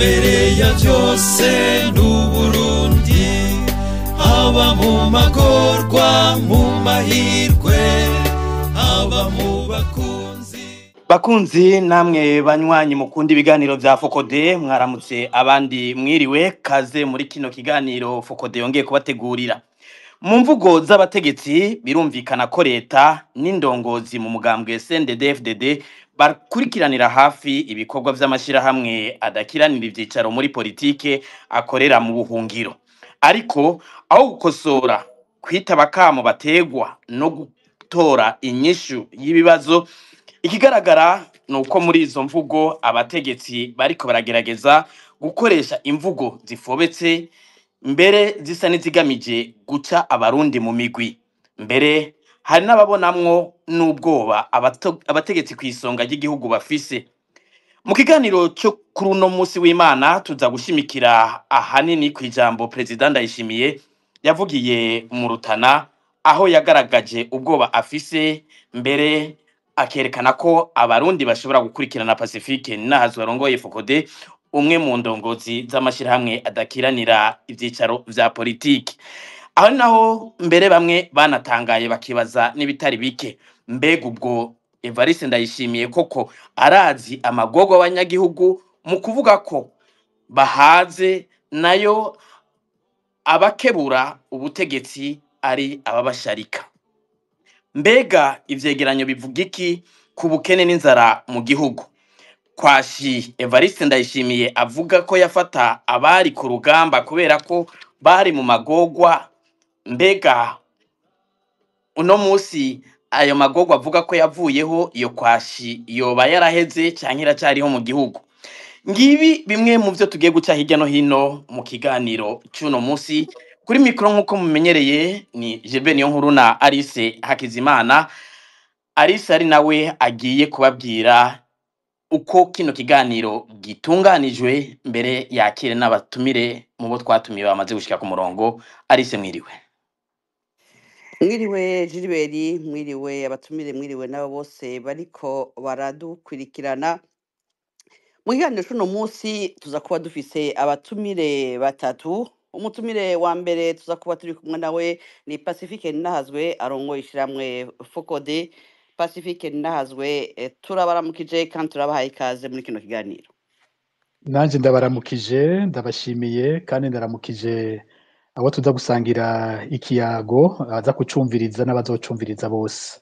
Imbere ya byose n'Uburundi, haba mu magorwa, mu mahirwe, haba mu bakunzi. Bakunzi namwe banywanyi mukunda ibiganiro vya Fokode, mwaramutse abandi mwiriwe, kaze muri kino kiganiro Fokode yongeye kubategurira. Mu mvugo z'abategetsi birumvikana ko leta n'indongozi mu mugambwe CNDD-FDD bakurikiranira hafi ibikorwa vy'amashirahamwe adakiranira ivyicaro muri politike akorera mu buhungiro. Ariko aho gukosora kwitaba kamo bategwa no gutora inyishu y'ibibazo, ikigaragara ni uko muri izo mvugo abategetsi bariko baragerageza gukoresha imvugo zifobetse, mbere zisa n'izigamije guca abarundi mu migwi. Mbere hari n'ababonamwo n'ubwoba abategetsi kw'isonga ry'igihugu bafise. Mu kiganiro cyo kuri uno musi w'Imana tuza gushimikira ahanini kw'ijambo Perezida Ndayishimiye yavugiye mu Rutana, aho yagaragaje ubwoba afise, mbere akerekana ko abarundi bashobora gukurikirana Pacifique Nahazwe arongoye Fokode, umwe mu ndongozi z'amashirahamwe adakiranira ivyicaro vya politiki. Aho naho mbere bamwe banatangaye bakibaza n'ibitari bike, mbega ubwo Evariste Ndayishimiye koko arazi amagorwa y'abanyagihugu mu kuvuga ko bahaze, nayo abakebura ubutegetsi ari ababasharika. Mbega ivyegeranyo bivuga iki ku bukene n'inzara mu gihugu? Kwashi Evariste Ndayishimiye avuga ko yafata abari ku rugamba kubera ko bari mu magorwa, mbega uno musi ayo magorwa avuga ko yavuyeho, iyo kwashi yoba yaraheze canke iracariho mu gihugu? Ngibi bimwe mu vyo tugiye guca hirya no hino mu kiganiro c'uno musi. Kuri mikoro nk'uko mumenyereye ni Gilbert Niyonkuru na Alice Hakizimana. Alice ari nawe agiye kubabwira uko kino kiganiro gitunganijwe, mbere yakire n'abatumire mu bo twatumiye bamaze gushika ku murongo. Alice, mwiriwe. Mwiriwe Gilbert, mwiriwe abatumire, mwiriwe nabo bose bariko baradukurikirana. Mu kiganiro c'uno musi tuza kuba dufise abatumire batatu. Umutumire wa mbere tuza kuba turi kumwe nawe ni Pacifique Nahazwe arongoye ishiramwe Fokode. Pacifique Nahazwe, turabaramukije kandi turabahaye ikaze muri kino kiganiro. Nanje ndabaramukije, ndabashimiye kandi ndaramukije abo tuza gusangira ikiyago, abaza kucumviriza n'abazocumviriza bose.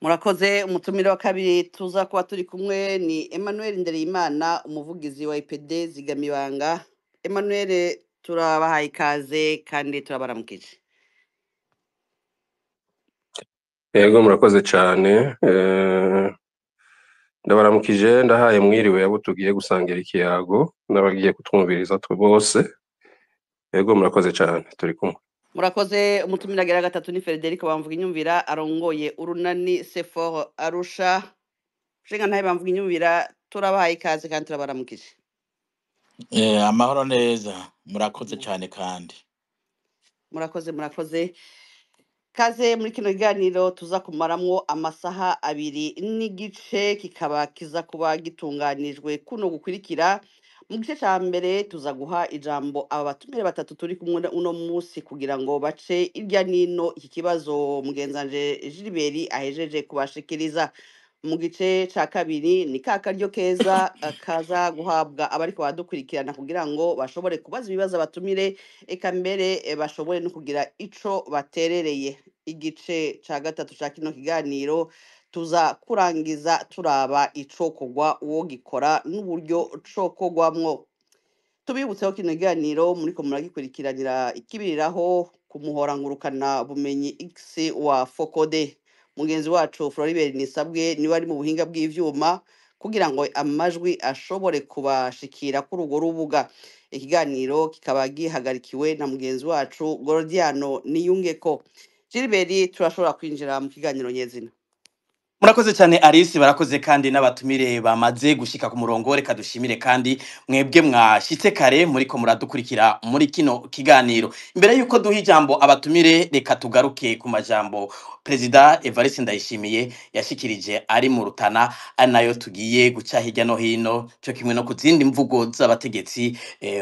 Murakoze. Umutumire wa kabiri tuza kuba turi kumwe ni Emmanuel Ndereyimana, umuvugizi wa IPD Zigamibanga. Emmanuel, turabahaye ikaze kandi turabaramukije. Yego, murakoze cyane. Ndabaramukije, ndahaye mwiriwe abo tugiye gusangira ikiyago n'abagiye kutwumviriza twe bose. Yego, murakoze cyane, turi kumwe. Murakoze. Umutumire agira gatatu ni Frederic Bamvuga Inyumvira arongoye urunani Sefor Arusha. Nshinga ntaye Bamvuga Inyumvira, turabahaye ikaze kandi turabaramukije. Amahoro neza, murakoze cyane kandi. Murakoze, murakoze. Kaze muri kino kiganiro tuza kumaramwo amasaha abiri n'igice, kikaba kiza kuba gitunganijwe kuno gukurikira. Mu gice ca mbere tuza guha ijambo aba batumire batatu turi kumwe uno musi kugira ngo bace irya nino iki kibazo mugenzanje Gilbert ahejeje kubashikiriza. Mu gice ca kabiri ni ka karyo keza kaza guhabwa abariko baradukurikirana kugira ngo bashobore kubaza ibibazo abatumire, eka mbere bashobore no kugira ico baterereye. Igice ca gatatu ca kino kiganiro tuza kurangiza turaba icokorwa, uwo gikora n'uburyo cokogwamwo. Tubibutseho kino kiganiro muriko muragikurikiranira ikibiriraho ku muhora ngurukana bumenyi X wa Fokode. Mugenzi wacu Floribert Nisabwe niwe ari mu buhinga bw'ivyuma kugira ngo amajwi ashobore kubashikira kuri urwo rubuga. Ikiganiro kikaba gihagarikiwe na mugenzi wacu Gorodiano Niyungeko. Gilbert, turashobora kwinjira mu kiganiro nyezina. Murakoze cyane Alice, barakoze kandi n'abatumire bamaze gushika ku murongo. Reka dushimire kandi mwebwe mwashitse kare muriko muradukurikira muri kino kiganiro. Imbere yuko duha ijambo abatumire, reka tugaruke ku majambo Perezida Evariste Ndayishimiye yashikirije ari mu Rutana, ari nayo tugiye guca hirya no hino, cyo kimwe no ku zindi mvugo z'abategetsi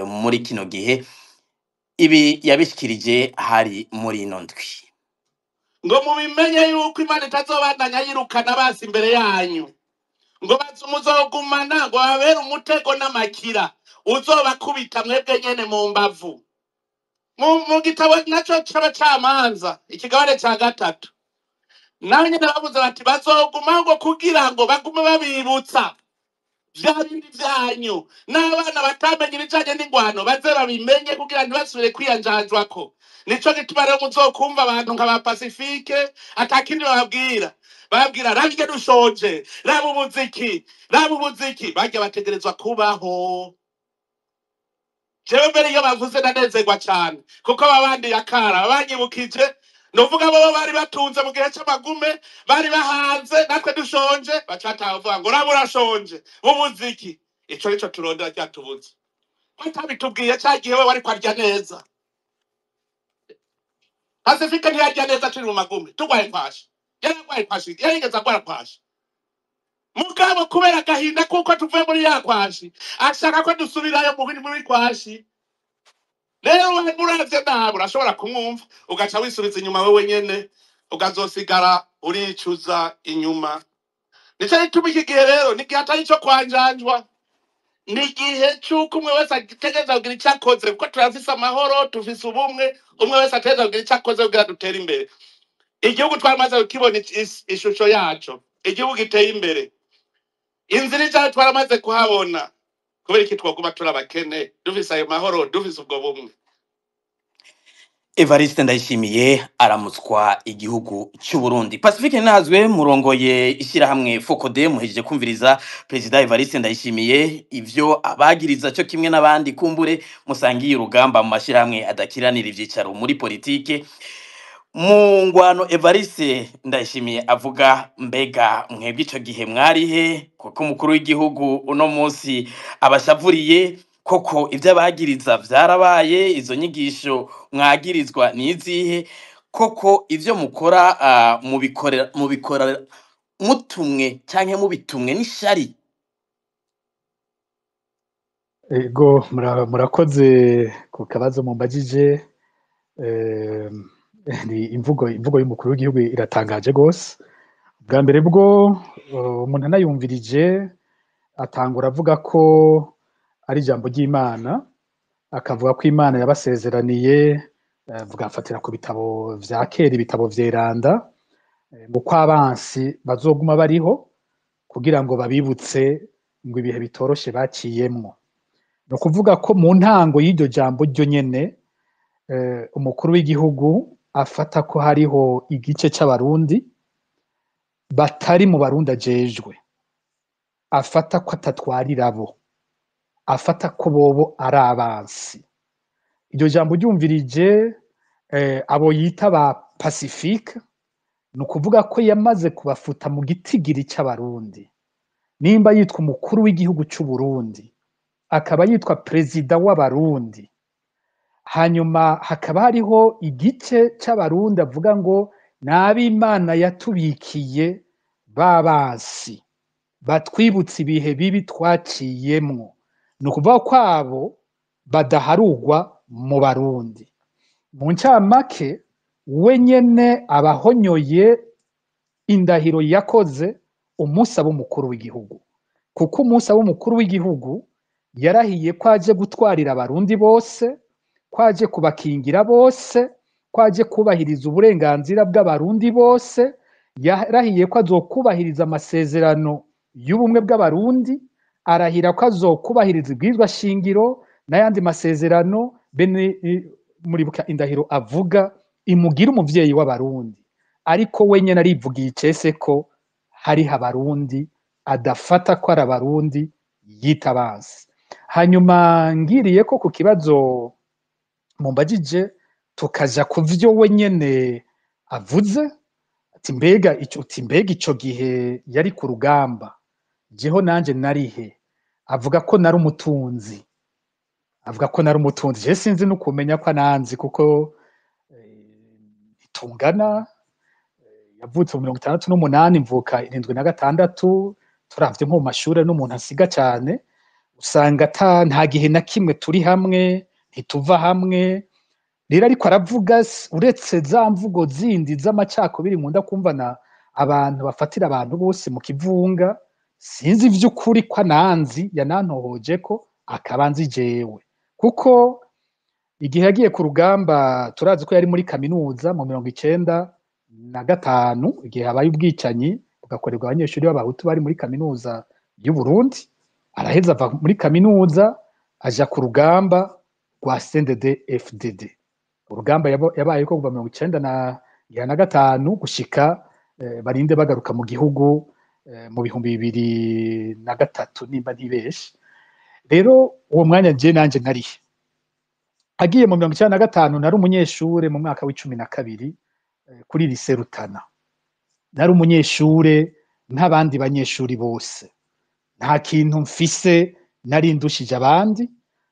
muri kino gihe. Ibi yabishikirije hari muri ino ndwi. Ngo mubimenye yuko Imana itazobandanya yirukana basi imbere yanyu, ngo muzogumana ngo babere umutego n'amakira uzobakubita mwebwe nyene mu mbavu. Mu gitabo naco c'abacamanza ikigabane ca 3, naho nyene bavuze bati bazoguma ngo kugira ngo bagume babibutsa vya bindi vyanyu, n'abana batamenye ibijanye n'ingwano baze babimenye kugira ntibasubire kwiyanjanjwako. Nico gituma rero muzokumva abantu nka ba Pasifike atakindi bababwira, bababwira rabye dushonje, raba ubuziki, raba ubuziki, barya bategerezwa kubaho. Jewe mbere iyo bavuze ndanezerwa cane kuko babandi yakara babanyibukije, nuvuga bo bari batunze mu gihe c'amagume, bari bahanze natwe dushonje, baca bavuga ngo raba urashonje ubuziki. Ico nico turondera ryatubuze, ko atabitubwiye ca gihe we wariko arya neza. Pasifike ntiyarya neza turi mu magume, turwaye kwashi, yararwaye kwashi, yarigeze agwara kwashi. Mugabo kubera agahinda kuko tuvuye muri ya kwashi, ashaka ko dusubirayo muri kwashi. Rero uravye nabi urashobora kumwumva ugaca wisubiza inyuma wewe nyene, ukazosigara uricuza inyuma. Nico gituma iki gihe rero ni igihe atari ico kwanjanjwa, ni igihe c'uko umwe wese ategereza kugira ico akoze, kuko turafise amahoro, tufise ubumwe, umwe wese ategereza kugira ico akoze kugira dutere imbere. Igihugu twaramaze kukibona ishusho yaco, igihugu giteye imbere, inzira ijayo twaramaze kuhabona. Kubera iki twoguma turi abakene dufise ayo mahoro, dufise ubwo bumwe? Evariste Ndayishimiye aramutswa igihugu cy'u Burundi. Pacifique Nazwe murongoye ishyirahamwe Focode, muhejeje kumviriza Perezida Evariste Ndayishimiye ivyo abagiriza cyo kimwe n'abandi kumbure musangiye urugamba mu mashyirahamwe adakiranira ivyicaro muri politike. Mu ngwano Evariste Ndayishimiye avuga, mbega mwebwe ico gihe mwarihe? Kuko umukuru w'igihugu uno munsi abashavuriye, koko ivyo abagiriza vyarabaye? Izo nyigisho mwagirizwa ni izihe? Koko ivyo mukora mubikora mutumwe canke mubitumwe n'ishari? Ego, murakoze ku kabazo mumbajije. Ni imvugo y'umukuru w'igihugu iratangaje gose. Bwa mbere bwo umuntu anayumvirije atangura avuga ko ari ijambo ry'Imana, akavuga ko Imana yabasezeraniye, avuga afatira ku bitabo vya kera, ibitabo vyeranda, ngo ko abansi bazoguma bariho kugira ngo babibutse ngo ibihe bitoroshe baciyemwo. Ni ukuvuga ko mu ntango y'iryo jambo ryo nyene, umukuru w'igihugu afata ko hariho igice c'abarundi batari mu Barundi ajejwe, afata ko atatwarira bo, afata ko bobo ari abansi. Iryo jambo ryumvirije, abo yita ba Pacifique, ni ukuvuga ko yamaze kubafuta mu gitigiri c'abarundi. Nimba yitwa umukuru w'igihugu c'u Burundi, akaba yitwa perezida w'abarundi, hanyuma hakaba hariho igice c'abarundi avuga ngo n'ab'Imana yatubikiye b'abansi, batwibutse ibihe bibi twaciyemwo. Ni ukuvuga ko abo badaharugwa mu Barundi. Mu ncamake, we nyene abahonyoye indahiro yakoze umunsi aba umukuru w'igihugu, kuko umunsi aba umukuru w'igihugu yarahiye ko aje gutwarira abarundi bose, ko aje kubakingira bose, ko aje kubahiriza uburenganzira bw'abarundi bose, yarahiye ko azokubahiriza amasezerano y'ubumwe bw'abarundi, arahira ko azokubahiriza ibwirizwa shingiro n'ayandi masezerano. Bene muribuka indahiro avuga imugira umuvyeyi w'abarundi, ariko we nyene arivugiye icese ko hariho abarundi adafata ko ari abarundi yita abansi. Hanyuma ngiriye ko ku kibazo mumbajije, tukaja ku vyo we nyene avuze, Uti mbega ico gihe yari ku rugamba, jeho nanje narihe? Avuga ko nari umutunzi, avuga ko nari umutunzi. Je sinzi no kumenya ko ananzi, kuko ntitungana. Yavutse mu 68, mvuka 76. Turavye nko mu mashure n'umuntu asiga cane, usanga ata nta gihe na kimwe turi hamwe, ntituva hamwe. Rero ariko aravuga, uretse za mvugo zindi z'amacakubiri nkunda kumva abantu bafatira abantu bose mu kivunga, sinzi ivy'ukuri ko ananzi, yanantohoje ko akaba anzi jewe, kuko igihe yagiye ku rugamba turazi ko yari muri kaminuza mu 95, igihe habaye ubwicanyi bugakorerwa abanyeshuri b'abahutu bari muri kaminuza y'u Burundi. Araheza ava muri kaminuza aja ku rugamba rwa CNDD FDD, urugamba yabaye ko kuva 95 gushika barinde bagaruka mu gihugu mu 2003, nimba ntibeshe. Rero uwo mwanya je nanje narihe? Agiye mu 95, nari umunyeshure mu mwaka w'12 kuri lycée Rutana. Nari umunyeshure nk'abandi banyeshuri bose, nta kintu mfise nari ndushije abandi,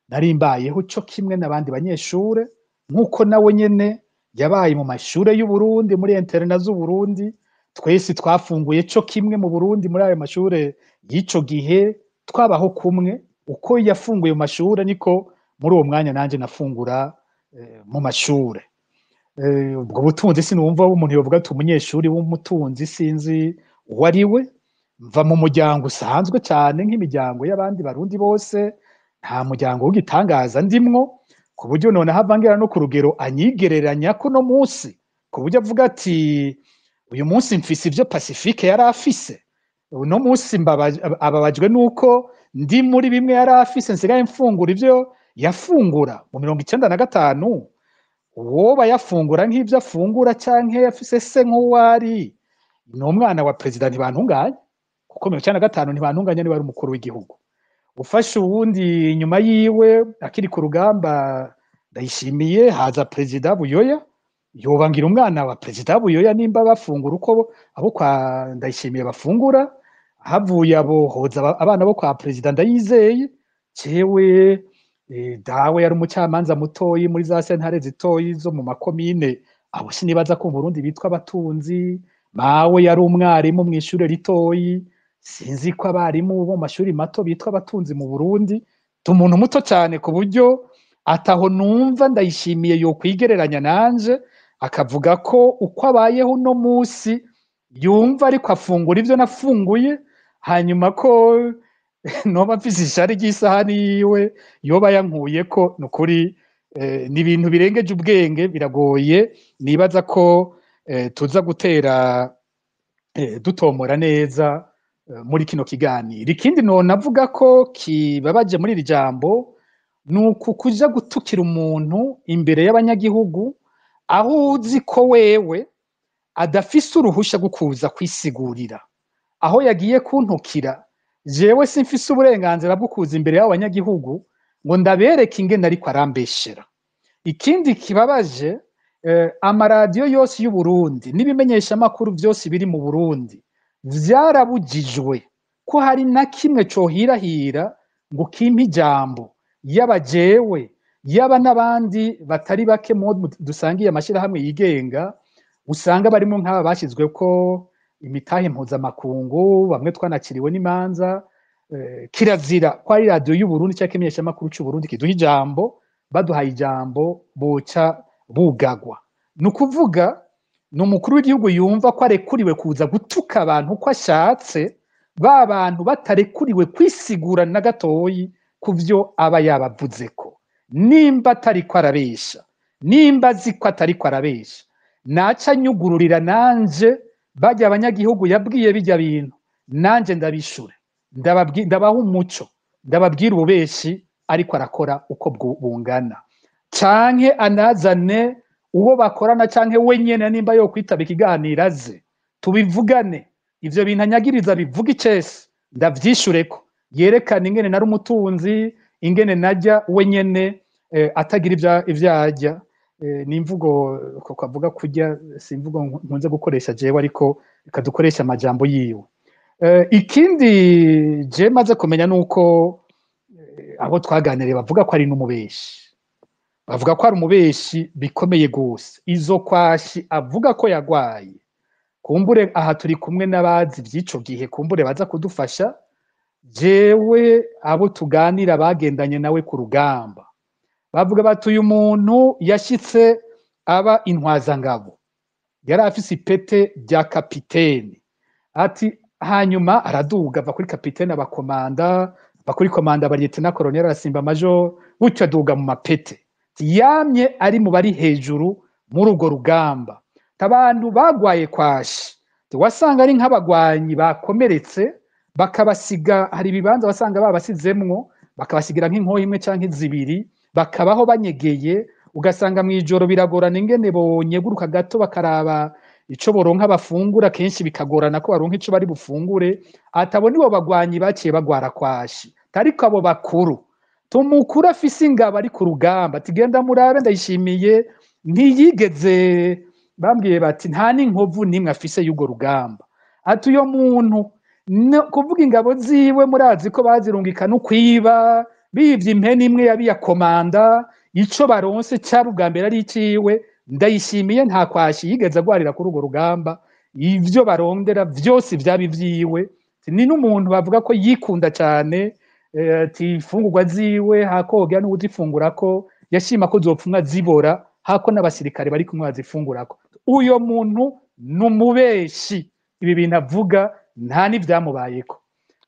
nari mbayeho co kimwe n'abandi banyeshure, nk'uko nawe nyene yabaye mu mashure y'u Burundi, muri internat z'u Burundi. Twese twafunguye co kimwe mu Burundi muri ayo mashure y'ico gihe, twabaho kumwe. Uko yafunguye mu mashure niko muri uwo mwanya nanje nafungura mu mashure. Ubwo butunzi sinumva umuntu yovuga ati umunyeshuri w'umutunzi, sinzi uwo ari we. Mva mu muryango usanzwe cyane nk'imiryango y'abandi barundi bose, nta muryango w'igitangaza ndimwo, ku buryo noneho avangira no ku rugero anyigereranya ko no munsi, ku buryo avuga ati uyu munsi mfise ivyo Pacifique yari afise, uno munsi ababajwe nuko ndi muri bimwe yari afise, nsigaye mfungura ivyo yafungura mu 95. Uwoba yafungura nk'ivyo afungura canke yafise se nk'uwari ni umwana wa perezida, ntibantunganya, kuko 95 ntibantunganya niba ari umukuru w'igihugu. Ufashe uwundi inyuma yiwe akiri ku rugamba Ndayishimiye, haza perezida Buyoya, yobangira umwana wa perezida Buyoya nimba bafungura uko abo kwa Ndayishimiye bafungura. Havuye abo hoza abana bo kwa perezida Ndayizeye. Jewe dawe yari umucamanza mutoyi muri za sentare zitoyi zo mu makomine, abo sinibaza ko mu Burundi bitwa abatunzi. Mawe yari umwarimu mw'ishure ritoyi, sinzi ko abarimu bo mu mashuri mato bitwa abatunzi mu Burundi. Umuntu muto cyane ku buryo ataho numva Ndayishimiye yokwigereranya nanje, akavuga ko uko abayeho uno munsi yumva ariko afungura ivyo nafunguye, hanyuma ko noba mfise ishari ry'isahani yiwe yoba yankuye ko. Nukuri ni ibintu birengeje ubwenge, biragoye. Nibaza ko tuza gutera dutomora neza muri kino kiganiro. Ikindi nonavuga ko kibabaje muri iri jambo ni uku kuja gutukira umuntu imbere y'abanyagihugu, aho uzi ko wewe adafise uruhusha rwo kuza kwisigurira. Aho yagiye kuntukira, jewe simfise uburenganzira bwo kuza imbere y'abo banyagihugu ngo ndabereke ingene ariko arambeshera. Ikindi kibabaje, amaradiyo yose y'u Burundi n'ibimenyeshamakuru vyose biri mu Burundi vyarabujijwe ko hari na kimwe cohirahira ngo kimpe ijambo, yaba jewe yaba n'abandi batari bake mu dusangiye amashirahamwe yigenga, usanga barimo nk'aba bashyizwe ko imitahe mpuzamakungu, bamwe twanakiriwe n'imanza. Kirazira ko ari radiyo y'u Burundi cyangwa ikimenyeshamakuru cy'u Burundi kiduha ijambo, baduhaye ijambo boca bugagwa. Ni ukuvuga ni umukuru w'igihugu yumva ko arekuriwe kuza gutuka abantu uko ashatse, ba bantu batarekuriwe kwisigura na gatoyi ku vyo aba yabavuzeko. Nimba atariko arabesha, nimba azi ko atariko arabesha, naca anyugururira nanje bajya abanyagihugu yabwiye bijya bintu, nanje ndabishure, ndabaha umuco, ndababwira ububeshi ariko arakora uko bungana, canke anazane uwo bakorana, canke we nyene nimba yo kwitaba ikiganiro aze tubivugane. Ivyo bintu anyagiriza bivuga icese, ndavyishureko, yerekane ingene nari umutunzi, ingene najya we nyene atagira ivyo arya. Ni imvugo ko kavuga kurya, si imvugo nkunze gukoresha jewe, ariko reka dukoresha amajambo yiwe. Ikindi je maze kumenya nuko abo twaganiriye bavuga ko ari n'umubeshi, bavuga ko ari umubeshi bikomeye gose. Izo kwashi avuga ko yagwaye, kumbure aha turi kumwe n'abazi vy'ico gihe, kumbure baza kudufasha. Jewe abo tuganira bagendanye nawe ku rugamba bavuga bati uyu muntu yashitse aba intwazangabo, yari afise ipete rya kapiteni, ati hanyuma araduga ava kuri kapiteni aba komanda, ava kuri komanda aba lieutenant colonel, arasimba major, gutyo aduga mu mapete. Yamye ari mu bari hejuru muri urwo rugamba. Abantu bagwaye kwashi wasanga ari nk'abagwanyi bakomeretse, bakabasiga, hari ibibanza wasanga babasizemwo, bakabasigira nk'inkoho imwe canke zibiri, bakabaho banyegeye. Ugasanga mw'ijoro biragorana ingene bonyeguruka gato bakaraba ico boronka bafungura, kenshi bikagorana ko baronka ico bari bufungure. Atabo nibo bagwanyi baciye bagwara kwashi. Ariko abo bakuru, tumukuru afise ingabo ari ku rugamba, tigenda murabe Ndayishimiye ntiyigeze, bambwiye bati nta n'inkovu nimwe afise y'urwo rugamba. Ati uyo muntu no kuvuga ingabo ziwe murazi ko bazirungika no kwiba, bivye impene imwe yabiya komanda, ico baronse cari ubwa mbere ari iciwe. Ndayishimiye nta kwashi yigeze agwarira kuri urwo rugamba, ivyo barondera vyose vyaba ivyiwe. Ni n'umuntu bavuga ko yikunda cane, ati imfungurwa ziwe hakoga n'uwuzifungurako yashima ko zopfumwa zibora, hako n'abasirikare bari kumwe bazifungurako. Uyo muntu n'umubeshi, ibi bintu avuga nta n'ivyamubayeko.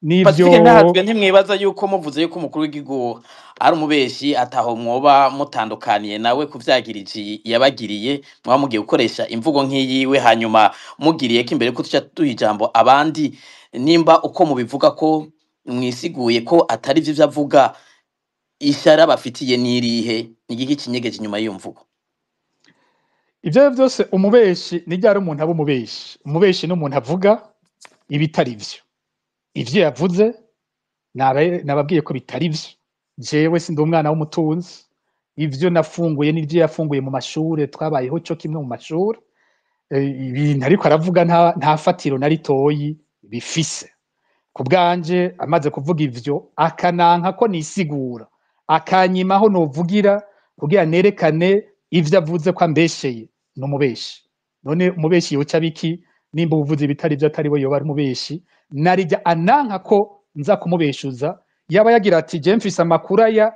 Nivyo Pacifique Nahazwe, ntimwibaza yuko muvuze yuko umukuru w'igihugu ari umubeshi ataho mwoba mutandukaniye nawe kuvyagirije yabagiriye, mwaba mugiye gukoresha imvugo nk'iyiwe, hanyuma mugiriye ko imbere ko tuca duha ijambo abandi, nimba uko mubivuga ko mwisiguye ko atari vyo avuga, ishara bafitiye n'irihe? Ni igiki kinyegeje inyuma y'iyo mvugo? Ivyo vyose, umubeshi ni ryari umuntu aba umubeshi? Umubeshi ni umuntu avuga ibitari vyo. Ivyo yavuze nababwiye ko bitari vyo. Jewe sindi umwana w'umutunzi, ivyo nafunguye n'ivyo yafunguye mu mashure, twabayeho co kimwe mu mashure. Ibintu ariko aravuga nta fatiro na ritoyi bifise. Ku bwanje, amaze kuvuga ivyo akananka ko nisigura, akanyimaho novugira kugira nerekane ivyo avuze ko ambesheye, ni umubeshi. None umubeshi yoca biki? Nimba uvuze ibitari vyo atari we yoba ari umubeshi. Narijya ananka ko nza kumubeshuza, yaba yagira ati je mfise amakuru aya,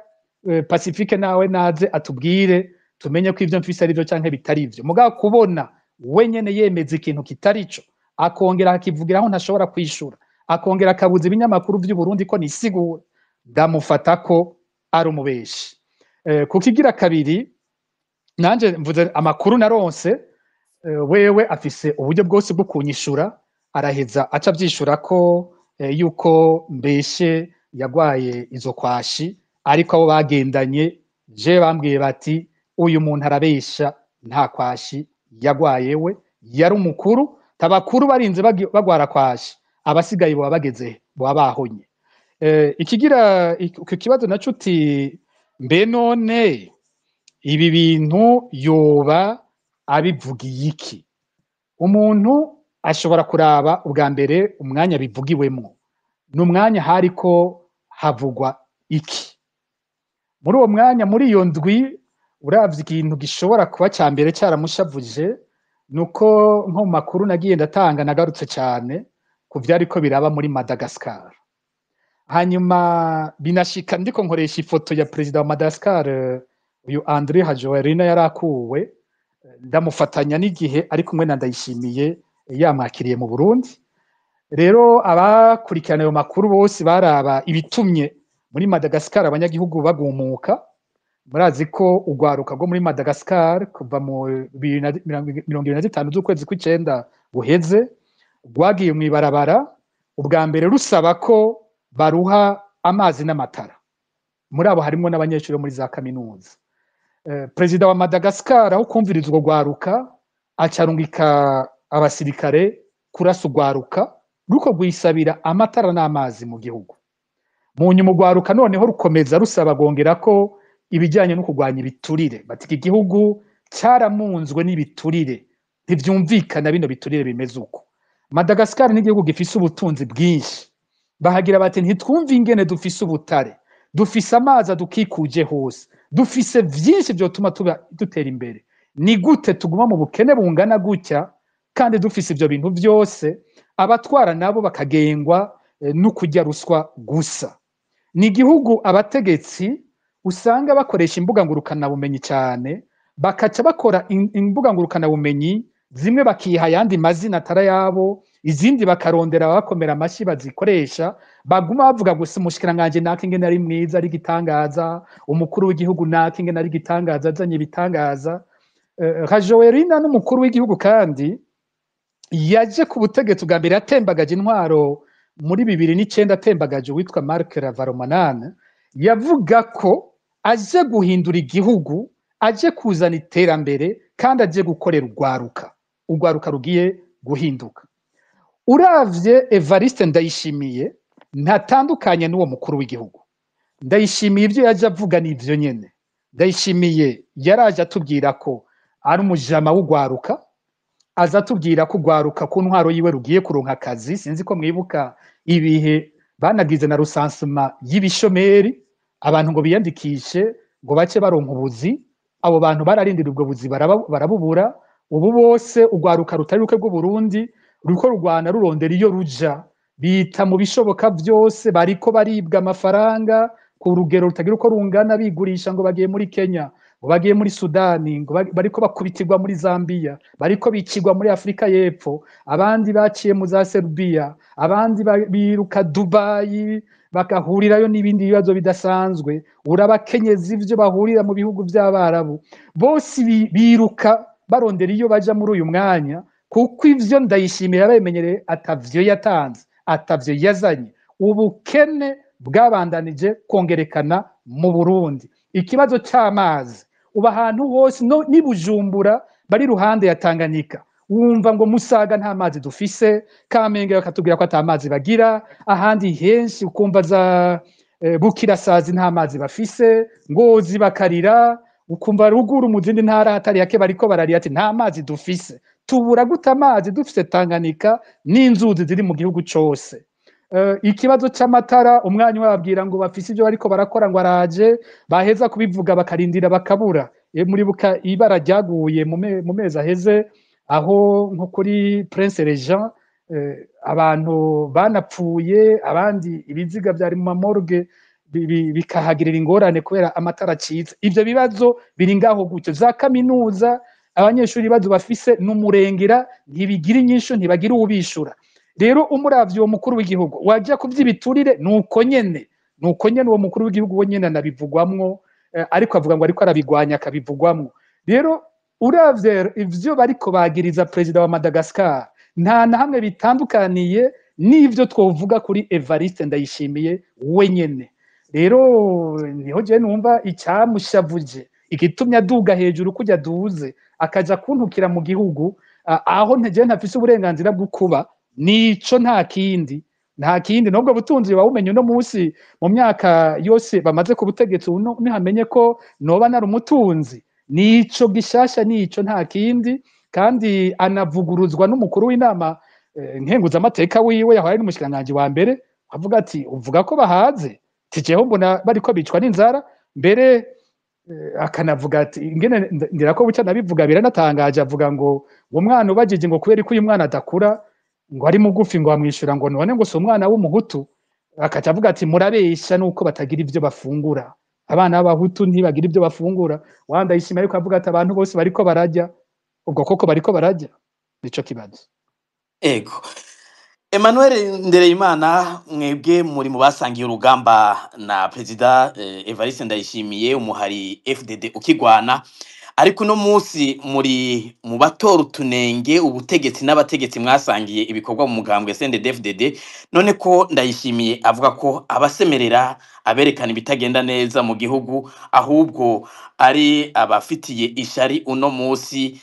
Pacifique nawe naze atubwire tumenye ko ivyo mfise ari vyo canke bitari vyo. Mugabo kubona we nyene yemeza ikintu kitari co, akongera akivugiraho ntashobora kwishura, akongera akabuza ibinyamakuru vy'u Burundi ko nisigura, ndamufata ko ari umubeshi. Kukigira kabiri, nanje mvuze amakuru naronse, wewe afise uburyo bwose bwo kunyishura, araheza aca avyishura ko yuko mbeshe yagwaye izo kwashi, ariko abo bagendanye je bambwiye bati uyu muntu arabesha, nta kwashi yagwaye, we yari umukuru, tabakuru barinze bagwara kwashi, abasigaye boba bageze boba bahonye. Ikigira ku kibazo naco uti mbe none ibi bintu yoba abivugiye iki? Umuntu ashobora kuraba ubwa mbere umwanya bivugiwemwo, ni umwanya hariko havugwa iki muri uwo mwanya, muri iyo ndwi. Uravye ikintu gishobora kuba ca mbere caramushavuje, nuko nko mu makuru nagiye ndatanga nagarutse cane ku vyariko biraba muri Madagascar, hanyuma binashika ndiko nkoresha ifoto ya perezida wa Madagascar, uyu André Rajoelina yarakuwe, ndamufatanya n'igihe ari kumwe na Ndayishimiye yamwakiriye mu Burundi. Rero abakurikirana ayo makuru bose baraba ibitumye muri Madagascar abanyagihugu bagumuka. Murazi ko urwaruka rwo muri Madagascar kuva mu 2025 z'ukwezi kw'icenda guheze rwagiye mw'ibarabara ubwa mbere rusaba ko baruha amazi n'amatara. Muri abo harimwo n'abanyeshuri bo muri za kaminuza. Perezida wa Madagascar aho kumviriza urwo rwaruka acarungika abasirikare kurasa urwaruka ruko rwisabira amatara n'amazi mu gihugu. Mu nyuma urwaruka noneho rukomeza rusaba rwongera ko ibijyanye no kurwanya ibiturire, bati iki gihugu Cyaramunzwe n'ibiturire, ntivyumvikana bino biturire bimeze uko. Madagascar ni igihugu gifise ubutunzi bwinshi, bahagira bati ntitwumve ingene dufise ubutare, dufise amazi adukikuje hose, dufise vyinshi vyotuma tuba dutera imbere, ni gute tuguma mu bukene bungana gutya kandi dufise ivyo bintu vyose? Abatwara nabo bakagengwa no kurya ruswa gusa. Ni igihugu abategetsi usanga bakoresha imbuga ngurukanabumenyi cyane, bakaca bakora imbuga ngurukanabumenyi zimwe bakiha ayandi mazina atari ayabo, izindi bakarondera ababakomera amashyi bazikoresha, baguma bavuga gusa umushikiranganji naka ingene ari mwiza ari igitangaza, umukuru w'igihugu naka ingene ari igitangaza azanye ibitangaza. Rajoelina n'umukuru w'igihugu kandi yaje ku butegetsi bwa mbere yatembagaje intwaro muri 2009, atembagaje uwitwa Marc Ravalomanana. Yavuga ko aje guhindura igihugu, aje kuzana iterambere kandi aje gukorera urwaruka, urwaruka rugiye guhinduka. Uravye Evariste Ndayishimiye ntatandukanye n'uwo mukuru w'igihugu. Ndayishimiye ibyo yaje avuga ni ivyo nyene. Ndayishimiye yaraje atubwira ko ari umujama w'urwaruka, aza atubwira ko urwaruka ku ntwaro yiwe rugiye kuronka akazi. Sinzi ko mwibuka ibihe banagize na rusansuma y'ibishomeri, abantu ngo biyandikishe ngo bace baronka ubuzi. Abo bantu bararindira ubwo buzi barabubura. Ubu bose urwaruka rutari ruke rw'Uburundi ruriko rurwana rurondera iyo ruja, bita mu bishoboka byose, bariko baribwa amafaranga ku rugero rutagira uko rungana, bigurisha ngo bagiye muri Kenya, ngo bagiye muri Sudani, ngo bariko bakubitirwa muri Zambia, bariko bicirwa muri Afrika y'Epfo, abandi baciye mu za Serbia, abandi biruka Dubai bagahurirayo n'ibindi bibazo bidasanzwe. Urabakenyezi ivyo bahurira mu bihugu by'Abarabu bose biruka barondera iyo baja muri uyu mwanya, kuko ivyo Ndayishimiye yabemenyereye atavyo yatanze, atavyo yazanye. Ubukene bwabandanije kongerekana mu Burundi. Ikibazo c'amazi uba ahantu hose, no ni Bujumbura bari ruhande ya Tanganyika, wumva ngo Musaga nta mazi dufise, Kamenge bakatubwira ko ata mazi bagira, ahandi henshi ukumva za Bukirasazi nta mazi bafise, Ngozi bakarira, ukumva ruguru mu zindi ntara hatari yake bariko bararira ati nta mazi dufise. Tubura gute amazi dufise Tanganyika n'inzuzi ziri mu gihugu cose? Ikibazo c'amatara, umwanya wababwira ngo bafise ivyo bariko barakora ngo araje, baheza kubivuga bakarindira bakabura. Muribuka ibara ryaguye mu mezi aheze, aho nko kuri Prince Regent abantu banapfuye, abandi ibiziga vyari mu mamorgue bikahagirira ingorane kubera amatara acitse. Ivyo bibazo biri ngaho gutyo. Za kaminuza abanyeshuri ibibazo bafise n'umurengera, ntibigira inyishu, ntibagira uwubishura. Rero umuravyi uwo mukuru w'igihugu wajya kuvyibiturire nuko nyene, nuko nyene uwo mukuru w'igihugu we nyene anabivugwamwo, ariko avuga ngo ariko arabigwanya akabivugwamwo. Rero uravye ivyo bariko bagiriza perezida wa Madagascar, nta na hamwe bitandukaniye n'ivyo twovuga kuri Evariste Ndayishimiye we nyene. Rero niho je numva icyamushavuje, igitumye aduga hejuru kujya duze akaja kuntukira mu gihugu aho nteje ntafise uburenganzira bwo kuba, nico nta kindi, nta kindi. Nubwo butunzi bawumenye uno munsi mu myaka yose bamaze ku butegetsi, uno nihamenye ko noba nari umutunzi, nico gishasha, nico nta kindi. Kandi anavuguruzwa n'umukuru w'inama nkenguzamateka wiwe yahora ari n'umushikiranganji wa mbere, avuga ati uvuga ko bahaze, tijeho mbona bariko bicwa n'inzara. Mbere akanavuga ati ingene ndira ko buca nabivuga biranatangaje, avuga ngo uwo mwana ubajije ngo kubera ko uyu mwana adakura ngo ari mugufi, ngo amwishura ngo none ngo si umwana w'umuhutu. Akaca avuga ati murabesha nuko batagira ivyo bafungura, abana b'abahutu ntibagira ivyo bafungura. Wandayishimiye ariko avuga ati abantu bose bariko barajya, ubwo koko bariko barajya? Nico kibazo. Ego Emmanuel Ndereyimana, mwebwe muri mu basangiye urugamba na Perezida Evariste Ndayishimiye, umuhari FDD ukigwana, ariko uno munsi muri mu batora utunenge ubutegetsi n'abategetsi mwasangiye ibikorwa mu mugambwe CNDD-FDD. None ko Ndayishimiye avuga ko abasemerera aberekana ibitagenda neza mu gihugu ahubwo ari abafitiye ishari uno munsi,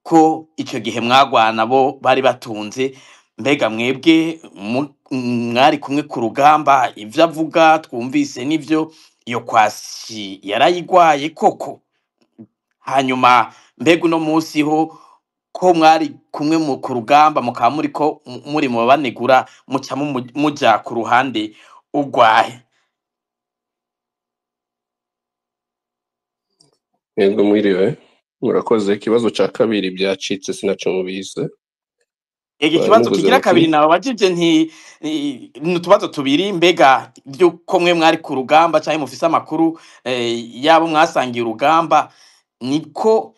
ko ico gihe mwagwana bo bari batunze, mbega mwebwe mwari kumwe ku rugamba, ivyo avuga twumvise nivyo, iyo kwasi yarayigwaye koko? Hanyuma Mbega uno munsi ho ko mwari kumwe mu ku rugamba, mukaba muriko muri mu babanegura, muca muja ku ruhande urwahe? Yego, mwiriwe, murakoze. Ikibazo ca kabiri byacitse sinacumvise. Ega Mwari ikibazo muvuze kigira muti kabiri nababajije nti ni utubazo tubiri. Mbega byuko mwe mwari ku rugamba canke mufise amakuru yabo mwasangiye urugamba, niko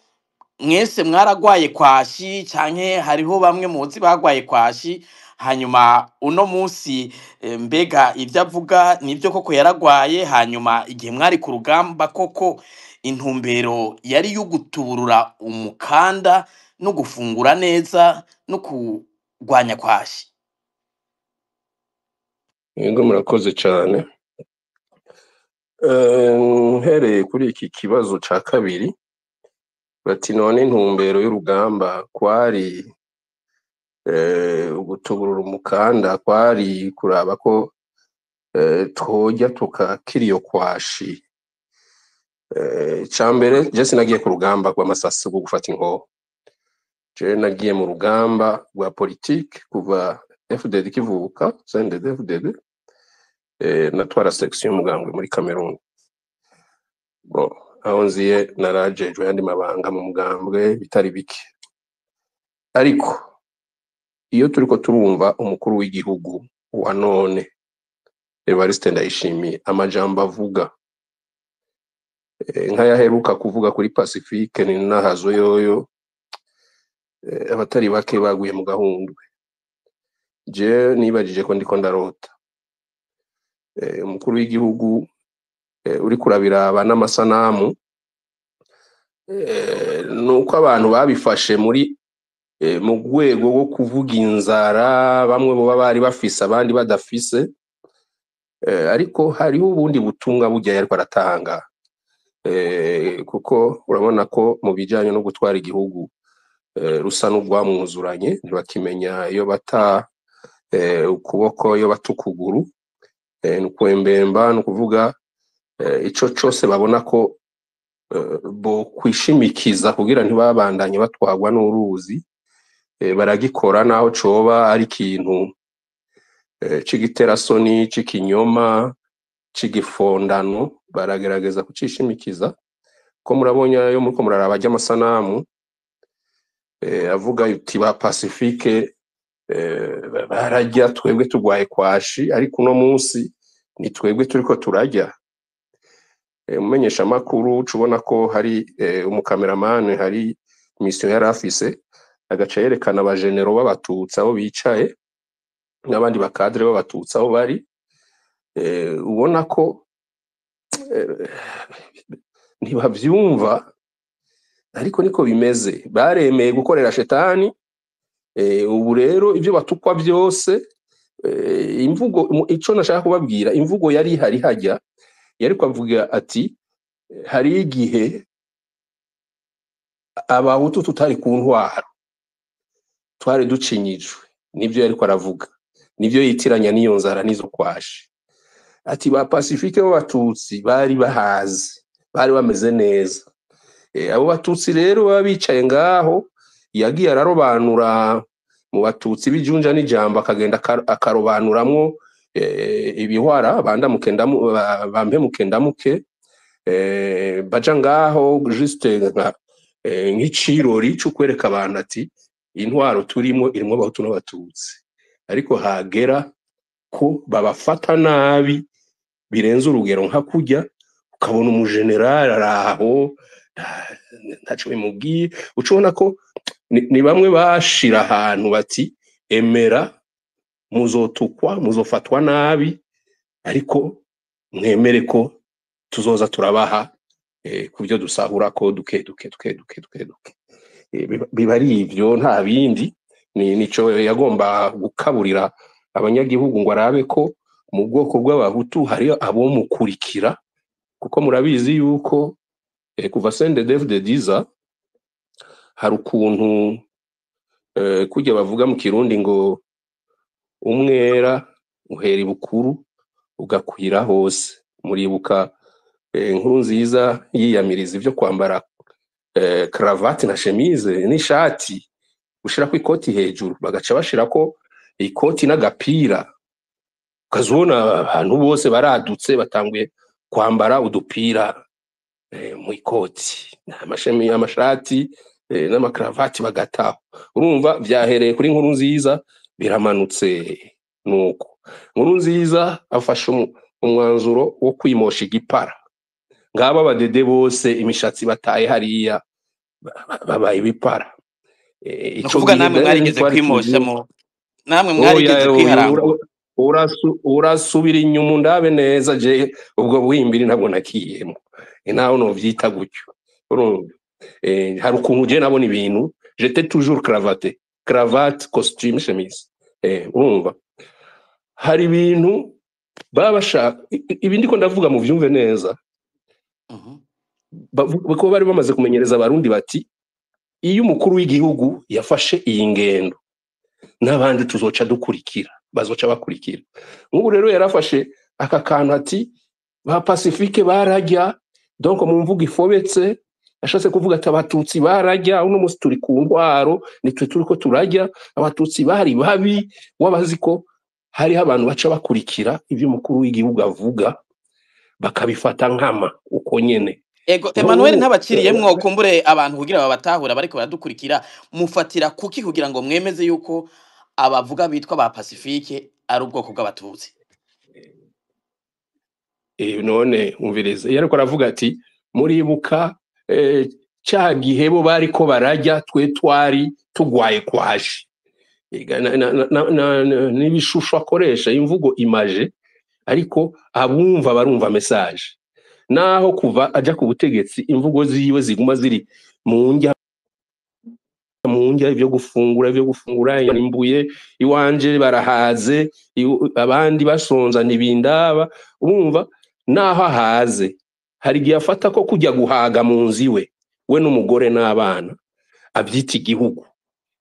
mwese mwaragwaye kwashi canke hariho bamwe muzi bagwaye kwashi? Hanyuma uno munsi mbega ivyo avuga nivyo koko yaragwaye? Hanyuma igihe mwari ku rugamba koko intumbero yari yugutuburura umukanda no gufungura neza no kurwanya kwashi? Yego, murakoze cane. Mpereye kuri iki kibazo ca kabiri, bati none intumbero y'urugamba kwari ugutuburura umukanda, kwari kuraba ko tworya tukakira iyo kwashi. Icambere, je sinagiye ku rugamba rw'amasasi rwo gufata inkoho. Je nagiye mu rugamba rwa politike kuva FDD kivuka, CNDD FDD, natwara section y'umugambwe muri Cameroon. Bon, aho nziye narajejwe ayandi mabanga mu mugambwe bitari bike. Ariko iyo turiko turumva umukuru w'igihugu wa none Evariste Ndayishimiye, amajambo avuga nk'ayaheruka kuvuga kuri Pacifique ni nahazo yoyo, abatari bake baguye mu gahundwe. Je nibajije ko ndiko ndarota. Umukuru w'igihugu uriko urabiraba n'amasanamu, nuko abantu babifashe muri mu rwego rwo kuvuga inzara, bamwe boba bari bafise abandi badafise, ariko hariho ubundi butumwa burya yariko aratanga, kuko urabona ko mu bijanye no gutwara igihugu rusa n'urwamwuzuranye, ntibakimenya iyo bata ukuboko iyo bata ukuguru, ni ukwembemba, ni ukuvuga ico cose babona ko bo kwishimikiza kugira ntibabandanye batwarwa n'uruzi, baragikora naho coba ari ikintu c'igiterasoni, c'ikinyoma, c'igifondano, baragerageza kucishimikiza. Ko murabonye yo muriko muraraba ry'amasanamu, avuga uti ba Pacifique bararya twebwe turwaye kwashi, ariko uno munsi ni twebwe turiko turarya. Umumenyesha makuru ucubona ko hari umukameramani, hari mission yari afise, agaca yerekana abajenero b'abatutsi aho bicaye n'abandi bakadre b'abatutsi aho bari, ubona ko ntibavyumva, ariko niko bimeze, baremeye gukorera shetani. Ubu rero ibyo batukwa byose, imvugo, ico nashaka kubabwira, imvugo yari ihari hajya yari kwavuga ati hari igihe abahutu tutari ku ntwaro, twari ducinyijwe. Nivyo yariko aravuga, nivyo yitiranya n'iyo nzara n'izo kwashi. Ati ba Pacifique b'abatutsi bari bahaze, bari bameze neza. Abo batutsi rero baba bicaye ngaho, yagiye ararobanura mu batutsi b'ijunja n'ijambo, akagenda akarobanuramwo ibihwara bandamuke bampemuke ndamuke, baja ngaho juste nk'icirori co kwereka abantu ati intwaro turimo irimwo abahutu n'abatutsi, ariko hagera ko babafata nabi birenze urugero, nka kurya ukabona umujenerali araho ntaco bimubwiye, uca ubona ko ni bamwe bashira ahantu bati emera muzotukwa, muzofatwa nabi, ariko mwemere ko tuzoza turabaha kubyo dusahura ko duke duke duke duke duke duke. Biba ari ivyo, nta bindi. Ni nico yagomba gukaburira abanyagihugu ngo arabe ko mu bwoko bw'abahutu hari abomukurikira, kuko murabizi yuko kuva CNDD-FDD iza hari ukuntu kurya bavuga mu Kirundi ngo umwera uhera ibukuru ugakwira hose. Muribuka inkuru nziza yiyamiriza ivyo kwambara cravate na chemise n'ishati, gushirako ikoti hejuru, bagaca bashirako ikoti n'agapira, ukazubona abantu bose baradutse batanguye kwambara udupira mu ikoti, amashami, amashati n'amakravati bagataho. Urumva vyahereye kuri Nkuru Nziza biramanutse. Nuko Nkuru Nziza afashe umwanzuro wo kwimosha igipara, ngaba abadede bose imishatsi bataye hariya, babaye ibipara. Ni Ico ukuvuga gihe namwe rero mwarigeze ntitwari tuzi. kwimosha mu namwe Oya, mwarigeze oya, kwiharangura? Urasubira inyuma undabe neza, je ubwo buhimbiri ntabwo nakiyemo, naho novyita gutyo. Urumva hari ukuntu je nabona ibintu, j'étais toujours cravaté, cravate, costume, chemise. Urumva hari ibintu baba bashaka, ibi ndiko ndavuga mu vyumve neza, kuko bari bamaze kumenyereza Abarundi bati iyo umukuru w'igihugu yafashe iyi ngendo n'abandi tuzoca dukurikira, bazoca bakurikira. Nk'ubu rero yarafashe aka kantu ati ba Pacifique barajya, donc mu mvugo ifobetse yashatse kuvuga ati Abatutsi barajya, uno munsi turi ku ntwaro nitwe turiko turajya, Abatutsi bari babi. Wabazi ko hariho abantu baca bakurikira ibyo umukuru w'igihugu avuga bakabifata nkama uko nyene. Ego Emmanuel, Nk'ubu ntabaciriyemwo, kumbure abantu kugira babatahura bariko baradukurikira, mufatira kuki kugira ngo mwemeze yuko abavuga bitwa ba Pacifique ari ubwoko bw'Abatutsi? None umvirize, iyo ariko aravuga ati muribuka ca gihe bo bariko barajya twe twari tugwaye kwaje. Ega, n'ibishusho akoresha, imvugo imaje, ariko abumva barumva message. Naho kuva aja ku butegetsi imvugo ziwe ziguma ziri mu njya, mu ndya, ibyo gufungura imbuye iwanje barahaze, abandi basonza ntibindaba. Urumva naho ahaze hari igihe afata ko kujya guhaga mu nzu iwe, we n'umugore n'abana, abyita igihugu.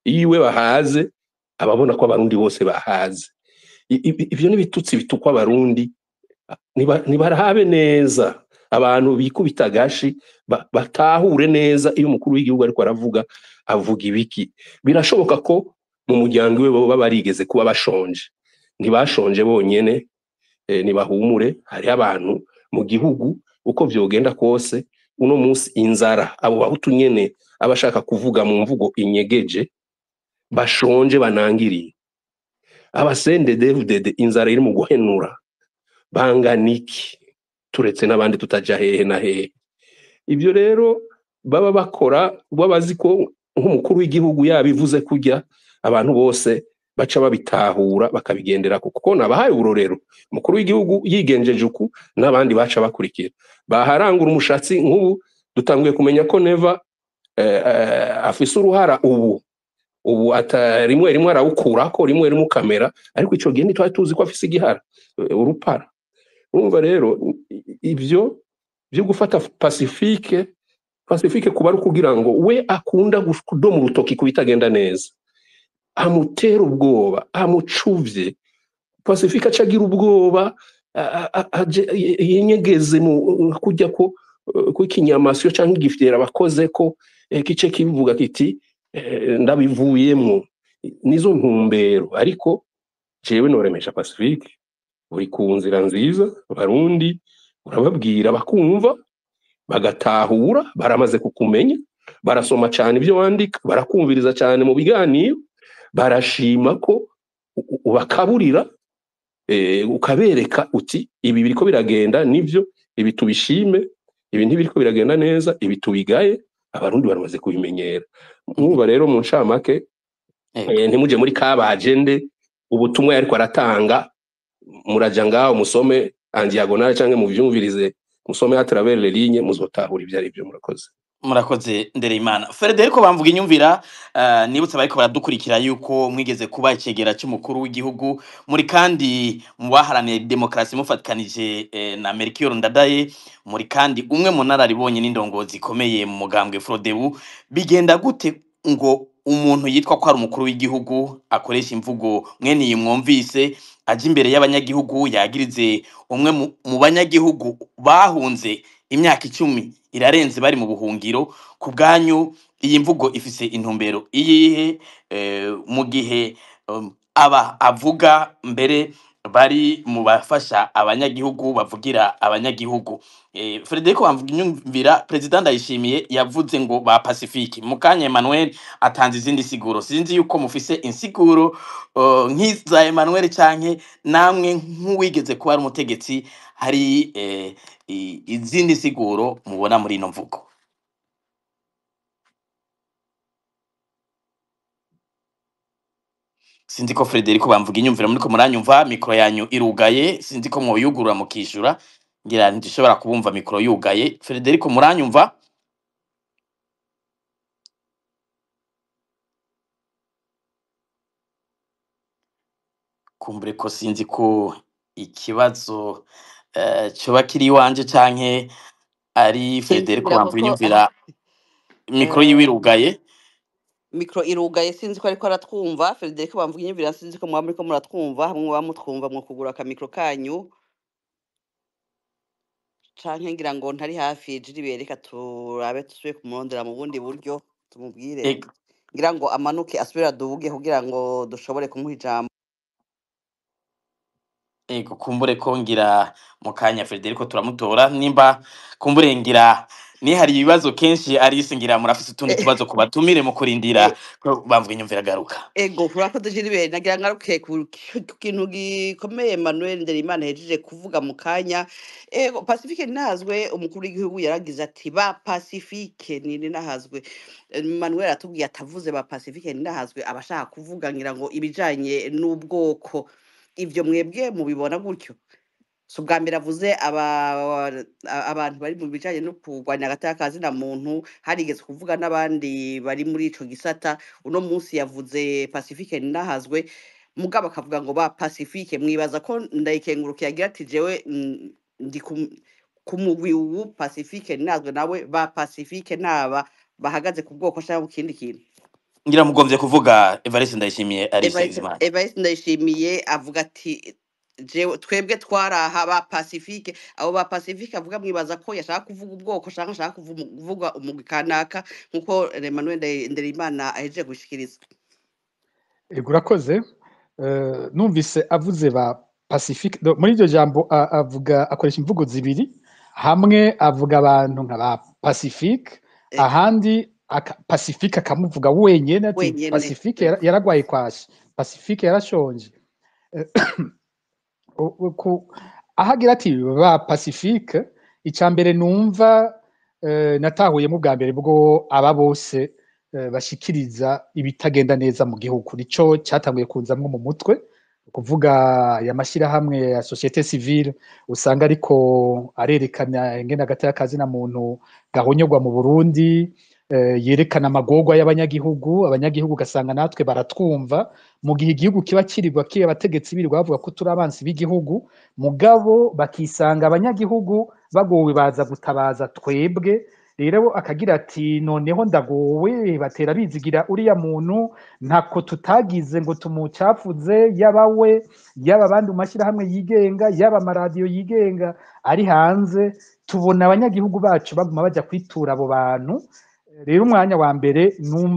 Iyo iwe bahaze ababona ko Abarundi bose bahaze. Ivyo n'ibitutsi bitukwa Abarundi. Nibarabe neza, abantu bikubita agashi, batahure neza iyo umukuru w'igihugu ariko aravuga avuga ibiki. Birashoboka ko mu muryango iwe baba barigeze kuba bashonje, ntibashonje bonyene. Nibahumure, hariho abantu mu gihugu. Uko vyogenda kose, uno munsi inzara, abo Bahutu nyene abashaka kuvuga mu mvugo inyegeje bashonje banangiriye aba CNDD-FDD, inzara iri mu guhenura bangana iki, turetse n'abandi tutaja hehe na hehe. Ibyo rero baba bakora babazi ko nk'umukuru w'igihugu yabivuze kurya abantu bose baca babitahura bakabigendera, kuko nabahaye uburorero, umukuru w'igihugu yigenjeje uku n'abandi baca bakurikira baharangura umushatsi. Nk'ubu dutanguye kumenya ko Neva afise uruhara ubu ata rimwe rimwe arawukurako, rimwe rimwe ukamera, ariko ico gihe ntitwari tuzi ko afise igihara, urupara. Urumva rero ibyo byo gufata Pacifique kuba ari ukugira ngo we akunda kudoma urutoki ku bitagenda neza, amutera ubwoba, amucuvye, Pacifique aca agira ubwoba, yinyegeze mu kujya ko kw'ikinyamasyo canke igifyera bakoze ko kice kibivuga kiti ndabivuyemwo. Nizo ntumbero. Ariko jewe noremesha Pacifique, uri ku nzira nziza. Abarundi urababwira bakumva bagatahura, baramaze kukumenya, barasoma cyane ibyo wandika, barakumviriza cyane mu biganiro, barashima ko ubakaburira, ukabereka uti ibi biriko biragenda nivyo, ibi tubishime, ibi ntibiriko biragenda neza, ibi tubigaye. Abarundi baramaze kubimenyera. Mwumva rero mu ncamake, ntimuje muri kabajende ubutumwa yariko aratanga, muraja ngaho musome en diagonale canke muvyumvirize, musome à travers les lignes, muzotahura ivyo ari byo. Murakoze. Murakoze Ndereyimana Frederico bamvuga inyumvira. Nibutse bariko baradukurikira yuko mwigeze kuba icegera c'umukuru w'igihugu, muri kandi mu baharaniye demokarasi mufatikanije na Melchior Ndadaye, muri kandi umwe mu nararibonye n'indongozi ikomeye mu mugambwe Frodebu. Bigenda gute ngo umuntu yitwa ko ari umukuru w'igihugu akoresha imvugo mwene iyi mwumvise, aje imbere y'abanyagihugu yagirize umwe mu banyagihugu bahunze Imyaka 10 irarenze bari mu buhungiro. Ku bwanyu iyi mvugo ifise intumbero iyihe, mu gihe aba avuga mbere bari mu bafasha abanyagihugu, bavugira abanyagihugu? Frederico Bamvuginyumvira, President Ndayishimiye yavuze ngo ba Pacifique. Mukanya Emmanuel atanze izindi siguro. Sinzi yuko mufise insiguro nk'iza Emmanuel canke namwe nk'uwigeze kuba ari umutegetsi hari izindi siguro mubona muri ino mvugo. Sinzi ko Frederico Bamvuginyumvira muriko muranyumva, mikro yanyu irugaye, sinzi ko mwoyugurura mukishura, ngira ntishobora kubumva mikro yugaye. Frederico muranyumva? Kumbure ko sinzi ko ikibazo coba kiri iwanje canke ari Sinzi Frederico ngira kuko Bamvuginyumvira mikro yiwe irugaye. Mikro irugaye, sinzi ko ariko aratwumva. Frederico Bamvuginyumvira, sinzi ko mwaba muriko muratwumva, hamwe muba mutwumva mwokugura akamikro kanyu, canke ngira ngo ntari hafi. Jiribe reka turabe tusubire kumurondera mu bundi buryo tumubwire, Ego. ngira ngo amanuke asubire aduge kugira ngo dushobore kumuha ijambo. Ego, kumbure ko ngira mu kanya Frederico turamutora, nimba kumbure ngira nihari ibibazo kenshi Alice, ngira murafise utundi tubazo kubatumire mu kurindira ko Bamvuginyumvira agaruka. Ego, urakoze Jiribe. Nagira ngaruke ku kintu gikomeye Emmanuel Nderimana hejeje kuvuga mu kanya. Ego, Pacifique Ninahazwe, umukuru w'igihugu yaragize ati ba Pacifique ni Ninahazwe. Emmanuel atubwiye atavuze ba Pacifique Ninahazwe abashaka kuvuga ngira ngo ibijanye n'ubwoko. Ivyo mwebwe mubibona gutyo? Si ubwa mbere avuze abantu bari mu bijanye no kurwanya agateka ka zina muntu, harigeze kuvuga n'abandi bari muri ico gisata. Uno munsi yavuze Pacifique Ninahazwe, mugabo akavuga ngo ba Pacifique. Mwibaza ko Ndayikengurukiye agira ati jewe ndi ku mugwi uwu Pacifique Ninahazwe, nawe ba Pacifique naba bahagaze ku bwoko canke ku kindi kintu? Ngira mugomvye kuvuga Evariste Ndayishimiye, Alice Bizimana. Evariste Ndayishimiye avuga ati jewe twebwe twaraha ba Pacifique. Abo ba Pacifique avuga, mwibaza ko yashaka kuvuga ubwoko canke ashaka kuvuga umugwi kanaka, nkuko Emmanuel Nderimana ahejeje gushikiriza? Ego, urakoze. Numvise avuze ba Pacifique muri iryo jambo, avuga akoresha imvugo zibiri, hamwe avuga abantu nka ba Pacifique, ahandi Pacifique akamuvuga wenyene ati Wenyene. Pacifique yaragwaye kwashi, Pacifique yarashonje. Ahagira ati ba Pacifique, icya mbere numva natahuyemo bwa mbere bwo aba bose bashikiriza ibitagenda neza mu gihugu, nico cyatanguye kunzamwo mu mutwe, kuvuga aya mashyirahamwe ya société civile usanga ariko arerekana ingene agateka ka zina muntu gahonyorwa mu Burundi, yerekana amagorwa y'abanyagihugu, abanyagihugu ugasanga natwe baratwumva, mu gihe igihugu kiba kirirwa kiba abategetsi birirwa bavuga ko turi abansi b'igihugu, mugabo bakisanga abanyagihugu bagowe baza gutabaza twebwe. Rero akagira ati noneho ndagowe, batera bizigira uriya muntu, ntako tutagize ngo tumucafuze, yaba we, yaba abandi mu mashyirahamwe yigenga, yaba amaradiyo yigenga ari hanze, tubona abanyagihugu bacu baguma bajya kwitura abo bantu. Rero umwanya wa mbere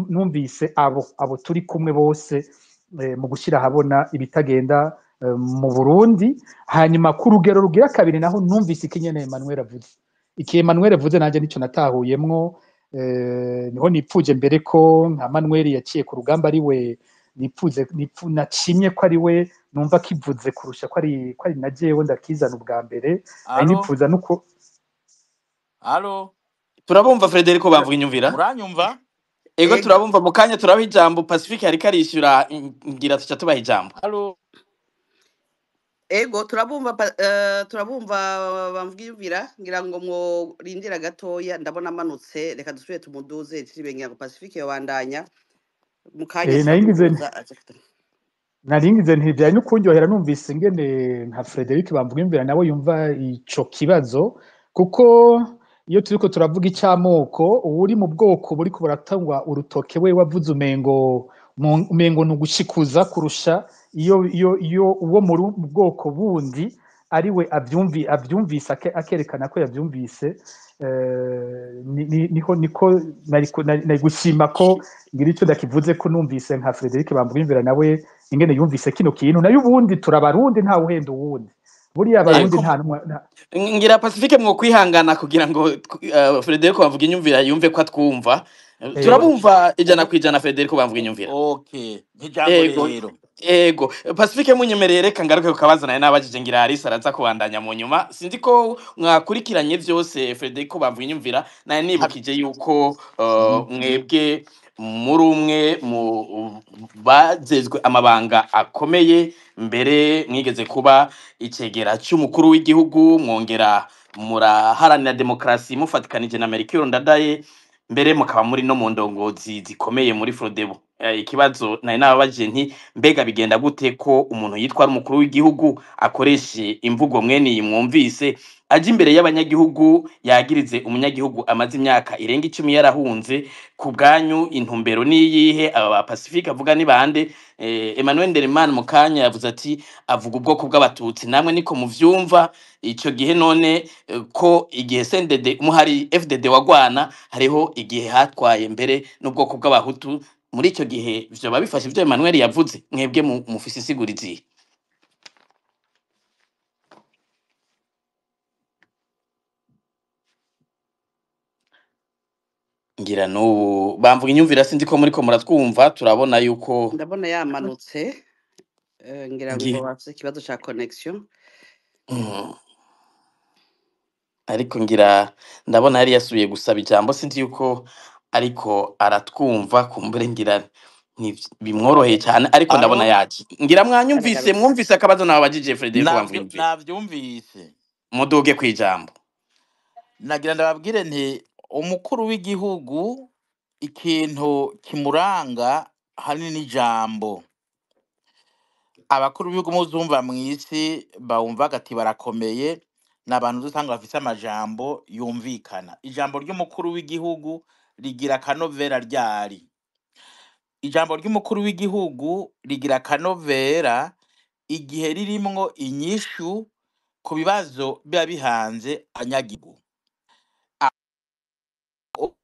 numvise abo turi kumwe bose mu gushyira ahabona ibitagenda mu Burundi. Hanyuma ku rugero rugira kabiri naho numvise ikinyene Emmanuel avuze. Iki Emmanuel avuze nanjye nico natahuyemwo, niho nipfuje mbere ko nka Manuel yaciye ku rugamba ari we nipfuze, nacimye ko ari we numva kivuze kurusha ko ari na jewe ndakizana ubwa mbere. Nari Alo, nipfuza nuko alo, Turabumva Frederico Bamvuginyumvira. muranyumva? Ego Ego. turabumva, mu kanya turabaha ijambo. Pacifique ariko arishyura, ngira tuca tubaha ijambo. Alo. Ego, turabumva turabumva Bamvuginyumvira, ngira ngo mworindira gatoya, ndabona amanutse, reka dusubire tumuduze Jiribe, ngira ngo Pacifique yobandanya mu kanya nari ngize turamuduza aze naringize nti byari no kunryohera numvise ingene nka Frederic Bamvuginyumvira nawe yumva ico kibazo, kuko iyo turiko turavuga ic'amoko, uwuri mu bwoko buriko buratangwa urutoke we wavuze umengo umengo ni ugushikuza kurusha iyo uwo mu bwoko bundi ari we avyumvise akerekana ko yavyumvise, niho niko nari gushima ko ngira ico ndakivuze ko numvise nka Frederic Bamvuginyumvira nawe ingene yumvise kino kintu. Nayo ubundi turabarundi, nta uhenda uwundi, buriya abarundi Ego. nta numwe Ngira Pacifique mwo kwihangana kugira ngo Frederico Bamvuginyumvira yumve ko atwumva. Ego. Turabumva 100% Frederico Bamvuginyumvira. Okay, nk'ijambo Ego. rero. Ego, Pacifique munyemereye reka ngaruke ku kabazo naye nabajije, ngira Alice araza kubandanya mu nyuma. Sinzi ko mwakurikiranye vyose Frederico Bamvuginyumvira, naye nibukije yuko mwebwe muri umwe mu bazezwe amabanga akomeye, mbere mwigeze kuba icegera c'umukuru w'igihugu, mwongera muraharanira demokarasi mufatikanije na Melchior Ndadaye, mbere mukaba muri no mu ndongozi zikomeye muri Frodebu. Ikibazo nari nababajije nti mbega bigenda gute ko umuntu yitwa ari umukuru w'igihugu akoreshe imvugo mwene iyi mwumvise, aje imbere y'abanyagihugu yagirize umunyagihugu amaze imyaka irenga 10 yarahunze? Ku bwanyu intumbero niyihe? Aba ba Pacifique avuga ni bande? Emmanuel Ndereman mu kanya yavuze ati avuga ubwoko bw'abatutsi, namwe niko muvyumva ico gihe? None ko igihe CNDD muhari FDD wagwana, hariho igihe hatwaye mbere n'ubwoko bw'abahutu, muri ico gihe vyoba bifashe ivyo Emmanuel yavuze? Mwebwe mufise insiguro izihe? Ngira n'ubu bamvuga inyumvira, sinzi ko muriko muratwumva, turabona yuko Ndabona yamanutse, ngira ngo bafise ikibazo ca connection. Ariko ngira ndabona yari yasubiye gusaba ijambo, sinzi yuko ariko aratwumva, kumbure ngira bimworoheye cyane, ariko ndabona Alo, yaje. Ngira mwanyumvise, Aragarutse. mwumvise akabazo nababajije Frederico Bamvuginyumvira? Navyumvise. Muduge kwijambo. Nagira ndababwire nti umukuru w'igihugu ikintu kimuranga hanini n'ijambo. Abakuru b'ibihugu muzumva mw'isi bawumva ati barakomeye, ni abantu usanga bafise amajambo yumvikana. Ijambo ry'umukuru w'igihugu rigira akanovera ryari? Ijambo ry'umukuru w'igihugu rigira akanovera igihe ririmwo inyishu ku bibazo biba bihanze abanyagihugu.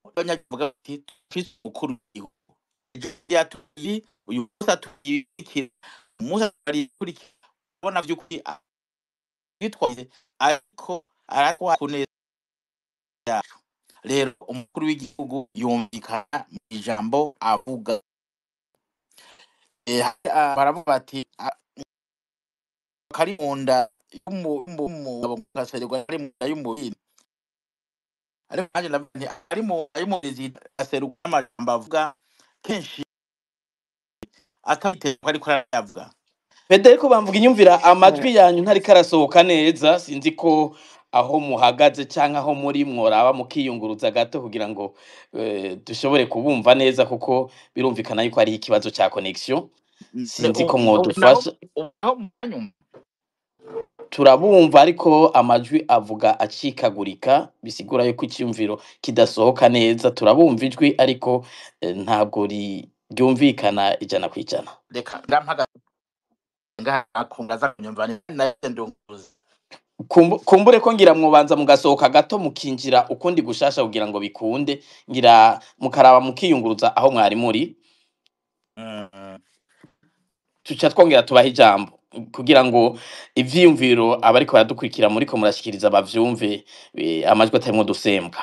Abanyagihugu bavuga bati dufise umukuru w'igihugu ejo yatuzi, uyu munsi atubikira, umunsi arikurikira, ubona vy'ukuri yitwaye ariko aratwara ku neza yacu. Rero umukuru w'igihugu yumvikana mu ijambo avuga. Baravuga bati kari mu nda y'umugabo kaserwa kari mu nda y'umubiri, ariko nanjye ndavuga nti ari mu nda y'umubiri aserwa n'amajambo avuga kenshi atabitewe ko ariko arayavuga. Federico Bamvuginyumvira, amajwi yanyu ntariko arasohoka neza, sinzi ko aho muhagaze canke aho muri mworaba mukiyunguruza gato kugira ngo dushobore kubumva neza, kuko birumvikana yuko ari ikibazo ca connection. Sinzi ko Naho mwodufasha. naho mwanyumva? Turabumva ariko amajwi avuga acikagurika, bisigura yuko iciyumviro kidasohoka neza. Turabumva ijwi ariko ntabwo ryumvikana 100%. Reka ndampaga ngaha kungaza kunyumva naje ndunguza. Kumbure ko ngira mwobanza mugasohoka gato mukinjira ukundi gushasha kugira ngo bikunde, ngira mukaraba mukiyunguruza aho mwari muri, tuca twongera tubaha ijambo kugira ngo ivyiyumviro abariko baradukurikira muriko murashikiriza bavyumve, amajwi atarimwo dusembwa.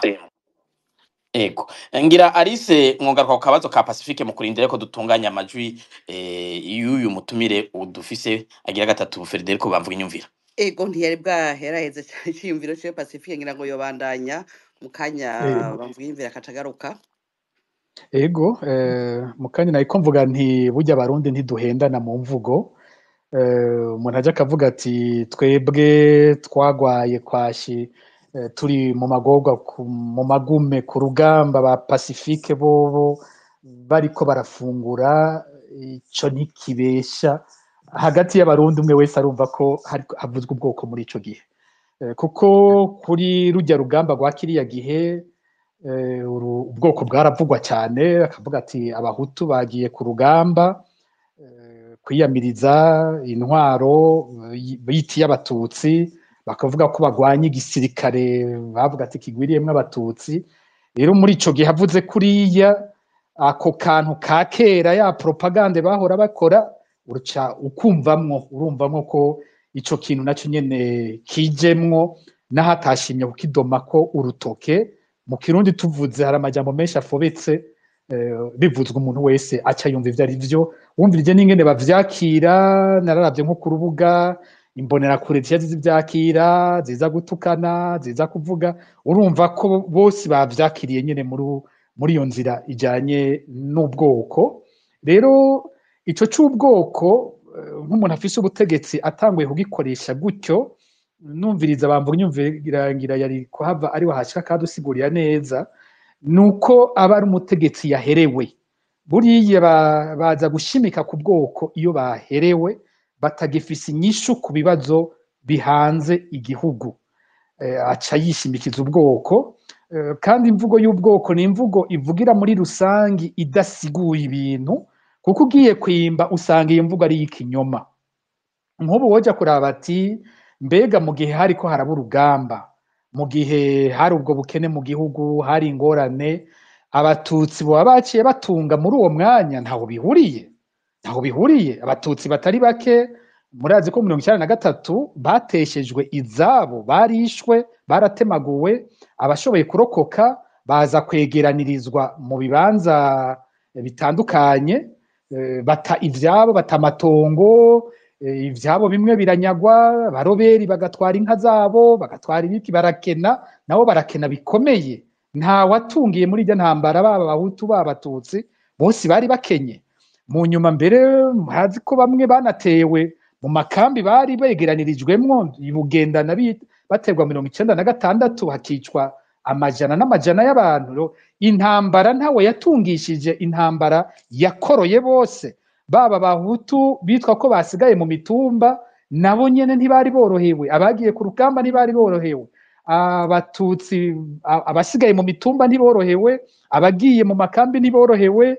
Ego, ngira Alice mwongaruka ku kabazo ka Pacifique mu kurindira ko dutunganya amajwi y'uyu mutumire udufise agira gatatu Frederico Bamvuginyumvira. Ego, ntiyari bwaheraheze cyane iciyumviro ciwe Pacifique, ngira ngo yobandanya mu kanya Bamvuginyumvira akacagaruka. Ego, mu kanya nariko mvuga nti burya abarundi ntiduhendana mu mvugo. Umuntu aje akavuga ati twebwe twagwaye kwashi, turi mu magorwa mu magume ku rugamba, ba Pacifique bobo bariko barafungura, ico ntikibesha. Hagati y'abarundi umwe wese arumva ko havuzwe ubwoko muri ico gihe, kuko kuri rujya rugamba rwa kiriya gihe ubwoko bwaravugwa cyane, akavuga ati abahutu bagiye ku rugamba. Kwiyamiriza intwaro bitiye abatutsi, bakavuga ko bagwanya igisirikare bavuga ati kigwiriyemwo abatutsi. Rero muri ico gihe avuze kuriya, ako kantu ka kera ya propagande bahora bakora, uruca ukumvamwo, urumvamwo ko ico kintu naco nyene kijemwo, naho atashimye kukidoma ko urutoke. Mu Kirundi tuvuze hari amajambo menshi afobetse, bivuzwe umuntu wese aca yumva ivyo ari vyo. Wumvirije n'ingene bavyakira, nararavye nko ku rubuga imbonerakure zica zivyakira, ziza gutukana, ziza kuvuga, urumva ko bose bavyakiriye nyene muri iyo nzira ijanye n'ubwoko. Rero ico c'ubwoko, nk'umuntu afise ubutegetsi atanguye kugikoresha gutyo, numviriza bamvuga nyumvirangira yari kuhava ari wahashika akadusigurira neza, nuko aba ari umutegetsi yaherewe. Buriya baza gushimika ku bwoko iyo baherewe, batagifise inyishu ku bibazo bihanze igihugu. Aca yishimikiza ubwoko. Kandi imvugo y'ubwoko ni imvugo ivugira muri rusangi idasiguye ibintu, kuko ugiye kwimba usanga iyo mvugo ari iy'ikinyoma. Nk'ubu woja kuraba ati mbega mu gihe hariko haraba urugamba, mu gihe hari ubwo bukene mu gihugu, hari ingorane, abatutsi boba baciye batunga muri uwo mwanya? Ntaho bihuriye, ntaho bihuriye. Abatutsi batari bake murazi ko 93 bateshejwe izabo, barishwe, baratemaguwe, abashoboye kurokoka baza kwegeranirizwa mu bibanza bitandukanye, bata ivyabo, bata amatongo, ivyabo bimwe biranyagwa, abaroberi bagatwara inka zabo, bagatwara ibiki, barakena, nabo barakena bikomeye. Nta watungiye muri iryo ntambara, baba abahutu baba abatutsi, bose bari bakenye. Mu nyuma mbere murazi ko bamwe banatewe mu makambi bari begeranirijwemwo i Bugendana, baterwa 96, hakicwa amajana n'amajana y'abantu. Intambara ntawe yatungishije, intambara yakoroye bose, baba abahutu bitwa ko basigaye mu mitumba, nabo nyene ntibari borohewe, abagiye ku rugamba ntibari borohewe, abatutsi abasigaye mu mitumba ntiborohewe, abagiye mu makambi ntiborohewe,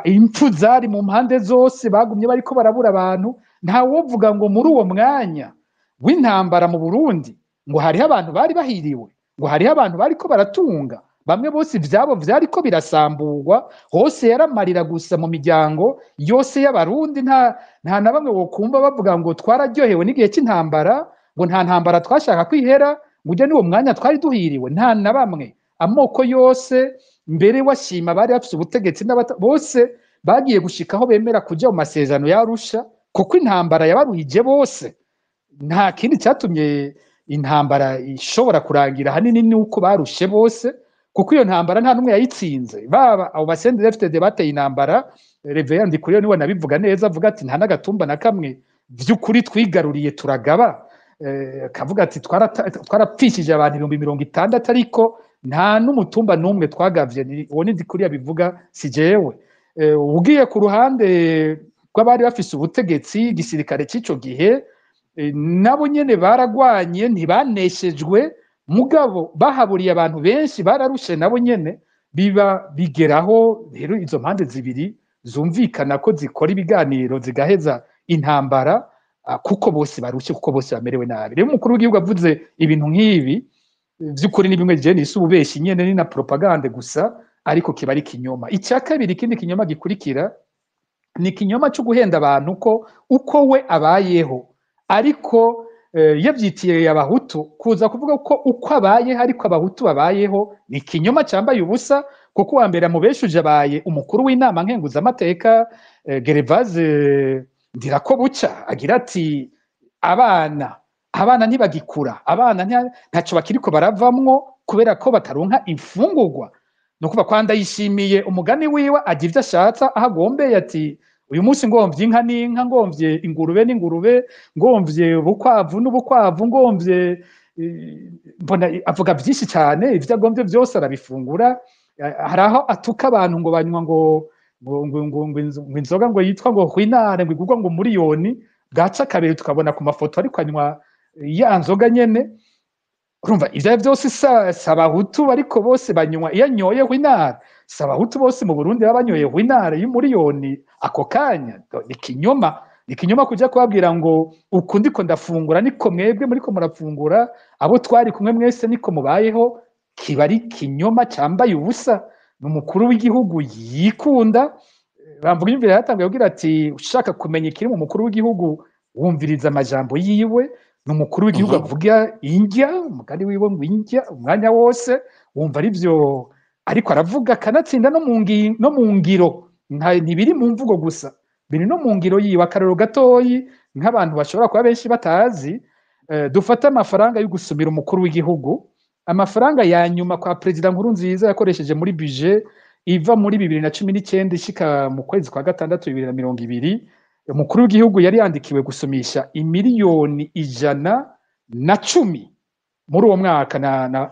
impfu zari mu mpande zose, bagumye bariko barabura abantu. Nta wovuga ngo muri uwo mwanya w'intambara mu Burundi ngo hariho abantu bari bahiriwe, ngo hariho abantu bariko baratunga, bamwe bose ivyabo vyariko birasamburwa, hose yaramarira gusa mu miryango yose y'abarundi. Nta na bamwe wokumva bavuga ngo twararyohewe n'igihe c'intambara, ngo nta ntambara twashaka kwihera, ngo ujye n'uwo mwanya twari duhiriwe. Nta na bamwe, amoko yose mbere washima bari bafise ubutegetsi bose bagiye gushikaho bemera kuja mu masezerano ya Arusha, kuko intambara yabaruhije bose. Nta kindi cyatumye intambara ishobora kurangira ahanini ni uko barushe bose, kuko iyo ntambara nta n'umwe yayitsinze. Baba abo basendere FTD bateye intambara, Reverend Ndikuriyo niwe nabivuga neza, avuga ati nta n'agatumba na kamwe vy'ukuri twigaruriye turagaba. Kavuga ati twarapfishije abantu 60,000, ariko nta n'umutumba n'umwe twagavye. Uwo ni Ndikuriyo abivuga, si jewe. Ugiye ku ruhande rw'abari bafise ubutegetsi, igisirikare c'ico gihe, nabo nyene baragwanye, ntibaneshejwe, mugabo bahaburiye abantu benshi, bararushe nabo nyene, biba bigeraho. Rero izo mpande zibiri zumvikana ko zikora ibiganiro zigaheza intambara, kuko bose barushe, kuko bose bamerewe nabi. Rero umukuru w'igihugu avuze ibintu nk'ibi, vy'ukuri ni bimwe je nise ububeshi nyene, ni na propagande gusa, ariko kiba ari kinyoma. Icya kabiri, ikindi kinyoma gikurikira ni kinyoma cyo guhenda abantu ko uko we abayeho, ariko yavyitiye abahutu, kuza kuvuga ko uko abayeho ariko abahutu babayeho ni kinyoma cyambaye ubusa, kuko uwa mbere amubeshuje abaye umukuru w'inama nkenguzamateka, Gervase Ndirakobuca, agira ati abana ntibagikura, abana ntaco bakiriko baravamwo kubera ko bataronka imfungurwa. Nukuva kwa Ndayishimiye umugani wiwe agira ivyo ashatse aho agombeye, ati uyu munsi ngomvye inka n'inka, ngomvye ingurube n'ingurube, ngomvye ubukwavu n'ubukwavu, ngomvye, mbona avuga vyinshi cyane, ivyo agomvye vyose arabifungura. Hari aho atuka abantu ngo banywa ngo inzoga ngo yitwa ngo hwinare, ngo igurwa ngo miliyoni, bwaca kabiri tukabona ku mafoto ariko anywa ya nzoga nyene. Urumva ivyo vyose si abahutu ariko bose banywa iyo anyoye hwinare, Si abahutu bose mu Burundi baba banyoye winare y'umuriyoni ako kanya. Ni kinyoma, ni kinyoma kuja kubabwira ngo uku ndiko ndafungura niko mwebwe muriko murafungura, abo twari kumwe mwese niko mubayeho. Kiba ari kinyoma cyambaye ubusa. Ni umukuru w'igihugu yikunda. Bamvuga imvira yatanguye kugira ati ushaka kumenya ikiri mu mukuru w'igihugu wumviriza amajambo yiwe. Ni umukuru w'igihugu avuga indya, umugani wiwe ngo indya umwanya wose, wumva ari byo ariko aravuga, akanatsinda no mu ngiro. Ntibiri mu mvugo gusa, biri no mu ngiro yiwe. Akarero gatoyi nk'abantu bashobora kuba benshi batazi, dufate amafaranga yo gusumira umukuru w'igihugu, amafaranga ya nyuma kwa Perezida Nkurunziza yakoresheje muri budget iva muri 2019 ishika mu kwezi kwa gatandatu 2020, umukuru w'igihugu yari yandikiwe gusumisha imiliyoni 110 muri uwo mwaka.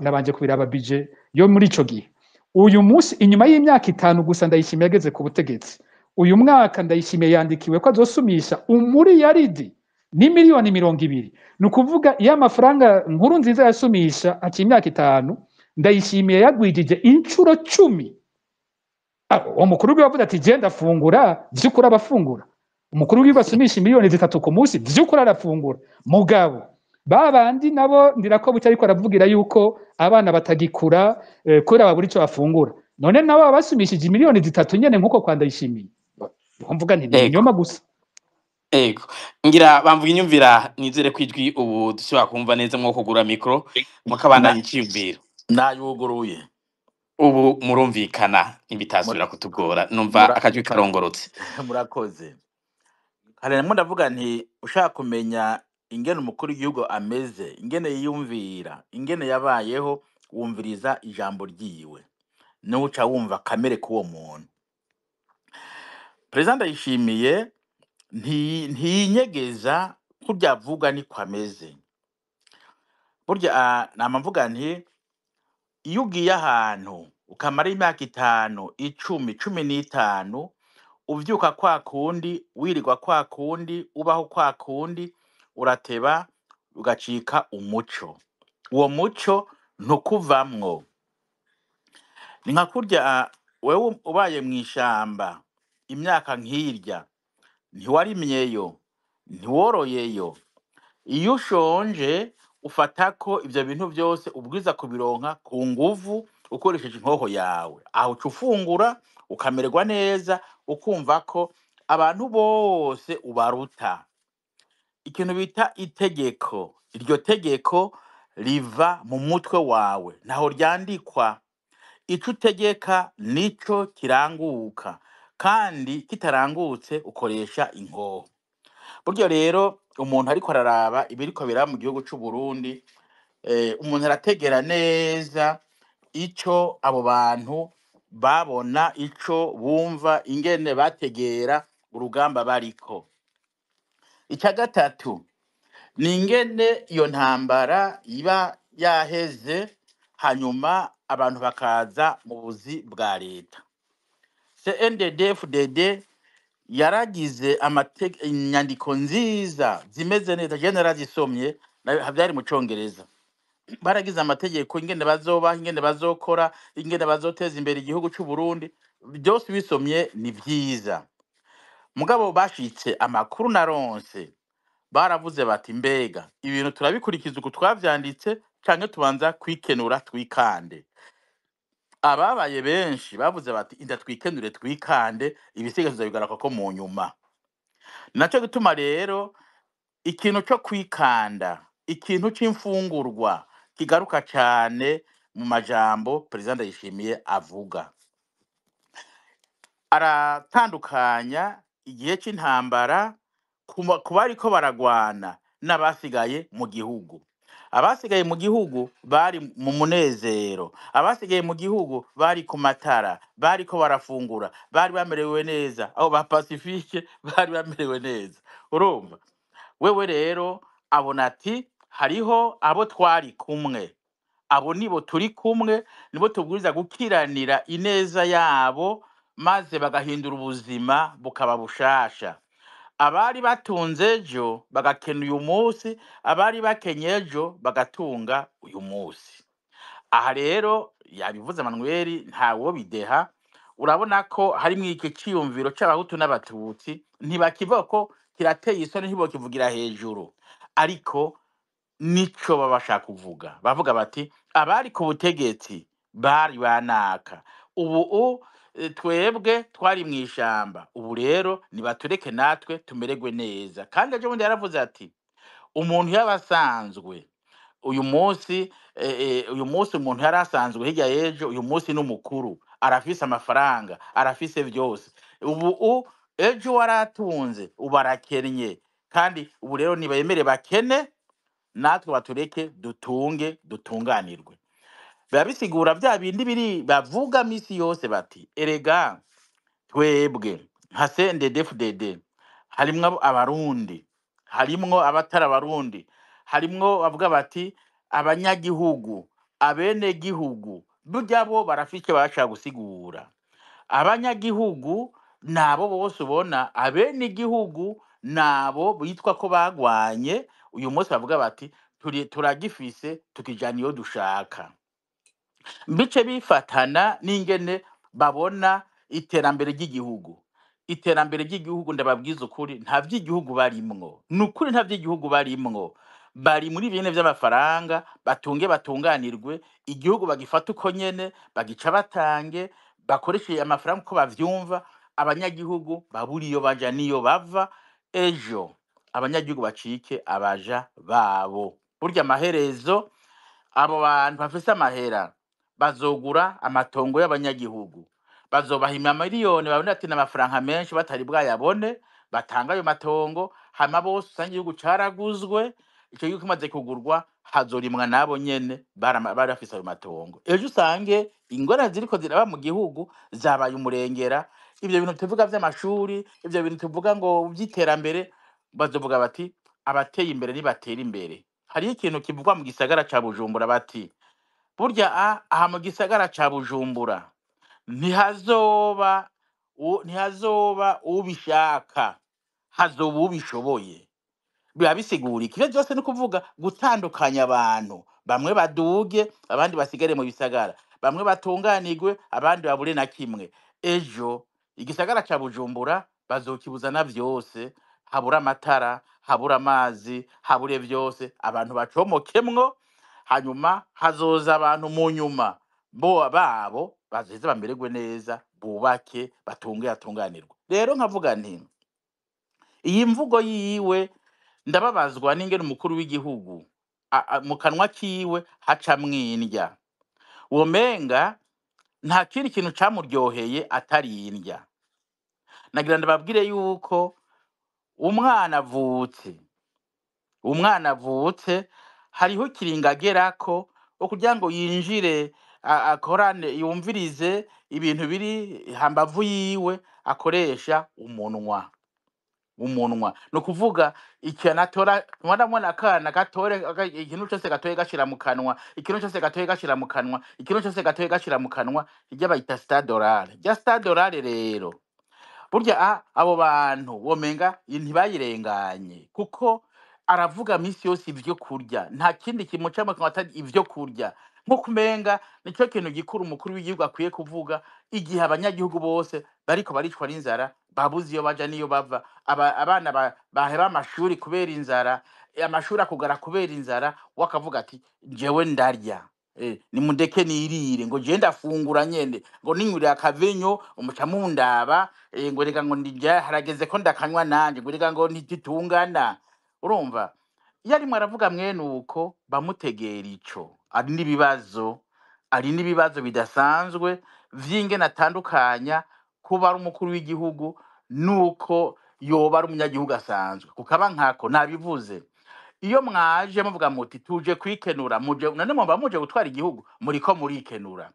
Nabanje kubiraba budget yo muri ico gihe. Uyu munsi inyuma y'imyaka 5 gusa Ndayishimiye yageze ku butegetsi, uyu mwaka Ndayishimiye yandikiwe ko azosumisha umuriyaridi ni miliyoni 20. Ni ukuvuga iyo amafaranga Nkurunziza yasumisha haciye imyaka 5, Ndayishimiye yagwijije inshuro 10. Uwo mukuru w'igihugu avuga ati genda afungura, vy'ukuri abafungura. Umukuru w'igihugu asumisha miliyoni 3 ku munsi, vy'ukuri arafungura. Mugabo babandi nabo ndirako buca ariko aravugira yuko abana batagikura kubera babura ico bafungura. None nabo babasumishije miliyoni 3 nyene nkuko kwa Ndayishimiye. Mvuga nti ni inyoma gusa. Ego, ngira bamvuga inyumvira, nizere kwijwi ubu dushobora kumva neza mwo kugura micro mukabandanya iciyumviro. Nayuguruye. Ubu murumvikana ibitasubira kutugora, numva akajwi karongorotse. Murakoze. Hari namwe ndavuga nti ushaka kumenya ingene umukuru w'igihugu ameze, ingene yiyumvira, ingene yabayeho, wumviriza ijambo ryiwe, nuca wumva kamere k'uwo muntu. Perezida Ndayishimiye ntiyinyegeza kurya avuga niko ameze. Burya nama mvuga nti iyo ugiye ahantu ukamara imyaka 5, 10, 15, uvyuka kwa kundi, wirirwa kwa kundi, ubaho kwa kundi, urateba ugacika umuco. Uwo muco ntukuvamwo. Ni nka kurya wewe ubaye mw'ishamba imyaka nk'irya, ntiwarimyeyo, ntiworoyeyo. Iyo ushonje ufata ko ivyo bintu vyose ubwiza kubironka ku nguvu ukoresheje inkoho yawe. Aho uca ufungura ukamererwa neza, ukumva ko abantu bose ubaruta. Ikintu bita itegeko, iryo tegeko riva mu mutwe wawe, ntaho ryandikwa. Ico utegeka nico kiranguka, kandi kitarangutse ukoresha inkoho. Buryo rero umuntu ariko araraba ibiriko biraba mu gihugu c'u Burundi, umuntu arategera neza ico abo bantu babona, ico bumva, ingene bategera urugamba bariko. Ica gatatu ni ingene iyo ntambara iba yaheze, hanyuma abantu bakaza mu buzi bwa leta. CNDD-FDD yaragize inyandiko nziza zimeze neza, je narazisomye, vyari mu Congereza. Baragize amategeko ingene bazobaho, ingene bazokora, ingene bazoteza imbere igihugu c'u Burundi, byose bisomye ni vyiza. Mugabo bashitse amakuru naronse, baravuze bati mbega ibintu turabikurikiza uku twavyanditse canke tubanza kwikenura twikande. Ababaye benshi bavuze bati inda twikenure twikande, ibisigaye tuzabigaruka ko mu nyuma. Naco gituma rero ikintu co kwikanda, ikintu c'imfungurwa kigaruka cane mu majambo Perezida Ndayishimiye avuga. Aratandukanya igihe c'intambara ku bariko baragwana n'abasigaye mu gihugu. Abasigaye mu gihugu bari mu munezero, abasigaye mu gihugu bari ku matara, bariko barafungura, bari bamerewe neza, abo ba Pacifique bari bamerewe neza. Urumva wewe rero abona ati hariho abo twari kumwe, abo nibo turi kumwe, nibo tubwiriza gukiranira ineza yabo, maze bagahindura ubuzima bukaba bushasha. Abari batunze ejo bagakena uyu munsi, abari bakenye ejo bagatunga uyu munsi. Aha rero yabivuze Manuel, ntawo bideha. Urabona ko harimwo iki ciyumviro c'abahutu n'abatutsi, ntibakivuga ko kirateye isoni, ntibokivugira hejuru, ariko nico baba bashaka kuvuga. Bavuga bati abari ku butegetsi bari banaka, ubu twebwe twari mw'ishamba, ubu rero nibatureke natwe tumererwe neza. Kandi ejo bundi yaravuze ati umuntu yaba asanzwe uyu munsi, uyu munsi umuntu yari asanzwe hirya y'ejo, uyu munsi n'umukuru arafise amafaranga, arafise vyose. Ubu ejo waratunze, ubu arakennye. Kandi ubu rero nibayemere bakene, natwe batureke dutunge dutunganirwe. Biba bisigura vya bindi biri bavuga misi yose bati erega twebwe nka CNDD-FDD harimwo abarundi, harimwo abatari abarundi, harimwo bavuga bati abanyagihugu, abenegihugu, burya bo barafise icyo bashaka gusigura. Abanyagihugu nabo bose ubona, abenegihugu nabo bitwa ko bagwanye, uyu munsi bavuga bati turagifise tukijana iyo dushaka. Bice bifatana n'ingene babona iterambere ry'igihugu. Iterambere ry'igihugu, ndababwiza ukuri, nta vy'igihugu barimwo, ni ukuri nta vy'igihugu barimwo. Bari muri bene vy'amafaranga, batunge batunganirwe, igihugu bagifata uko nyene, bagica batange, bakoreshe amafaranga uko bavyumva, abanyagihugu babura iyo baja n'iyo bava. Ejo abanyagihugu bacike abaja babo. Burya amaherezo abo bantu bafise amahera bazogura amatongo y'abanyagihugu, bazobahima miliyoni, babone ati n'amafaranga menshi batari bwayabone, batanga ayo matongo. Hama bose usanga igihugu caraguzwe. Ico gihugu kimaze kugurwa hazorimwa nabo nyene bari bafise ayo matongo. Ejo usange ingorane ziriko ziraba mu gihugu zabaye umurengera. Ivyo bintu tuvuga vy'amashuri, ivyo bintu tuvuga ngo vy'iterambere, bazovuga bati abateye imbere nibatera imbere. Hariho ikintu kivugwa mu gisagara ca Bujumbura bati burya aha mu gisagara ca Bujumbura ntihazoba ubishaka, hazoba ubishoboye. Biba bisigura iki? Ivyo vyose ni ukuvuga gutandukanya abantu, bamwe baduge abandi basigare mu bisagara, bamwe batunganirwe abandi babure na kimwe. Ejo igisagara ca Bujumbura bazokibuzana vyose, habura amatara, habura amazi, habure vyose, abantu bacomokemwo. Hanyuma hazoza abantu mu nyuma bo babo bazoheza bamererwe neza, bubake, batunge, hatunganirwe. Rero nkavuga nti iyi mvugo yiwe ndababazwa n'ingene umukuru w'igihugu mu kanwa kiwe hacamwo indya, womenga nta kindi kintu camuryoheye atari indya. Nagira ndababwire yuko umwana avutse, umwana avutse hariho ikiringo agerako wo kugira ngo yinjire akorane, yumvirize ibintu biri hambavu yiwe, akoresha umunwa. Umunwa ni ukuvuga ikintu atora. Mwana akana gatore ikintu cose gatoye gashira mu kanwa, ikintu cose gatoye gashira mu kanwa, ikintu cose gatoye gashira mu kanwa, irya bayita stade orale. Rya stade orale rero burya abo bantu womenga ntibayirenganye, kuko aravuga misi yose ivyo kurya, nta kindi kimuca mu kanwa atari ivyo kurya. Nko kumenga nico kintu gikuru umukuru w'igihugu akwiye kuvuga igihe abanyagihugu bose bariko baricwa n'inzara, babuze iyo baja n'iyo bava, abana baheba amashuri kubera inzara, amashuri akugara kubera inzara, we akavuga ati jewe ndarya, nimundeke nirire, ngo jewe ndafungura nyene, ngo ninywire akavinyo umuca mundaba, ngo reka ngo ndija harageze ko ndakanywa nanje, ngo reka ngo ntititungana. Urumva iyo arimwo aravuga mwene uko bamutegera ico ari n'ibibazo, ari n'ibibazo bidasanzwe vy'ingene atandukanya kuba ari umukuru w'igihugu nuko yoba ari umunyagihugu asanzwe. Kukaba nkako nabivuze, iyo mwaje muvuga muti tuje kwikenura, muje none muba muje gutwara igihugu, muriko murikenura.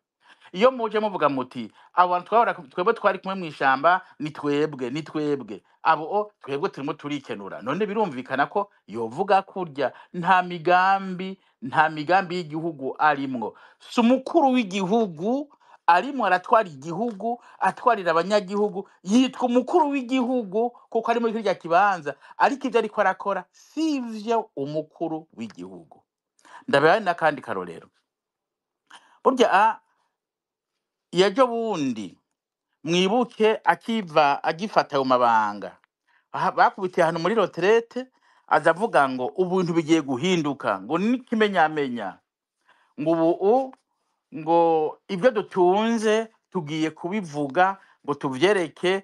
Iyo muje muvuga muti abo bantu twahora twebwe twari kumwe mw'ishamba, ni twebwe, ni twebwe abo twebwe turimo turikenura. None birumvikana ko yovuga kurya nta migambi, nta migambi y'igihugu arimwo. Si umukuru w'igihugu arimwo aratwara igihugu, atwarira abanyagihugu, yitwa umukuru w'igihugu kuko ari muri kirya kibanza, ariko ivyo ariko arakora sivyo umukuru w'igihugu. Ndabaye n'akandi karorero, burya ejo bundi Mwibuke akiva agifata ayo mabanga, bakubitiye ahantu muri retraite, aza avuga ngo ubuntu bigiye guhinduka, ngo n'ikimenyamenya, ngo ubu ngo ibyo dutunze tugiye kubivuga ngo tuvyereke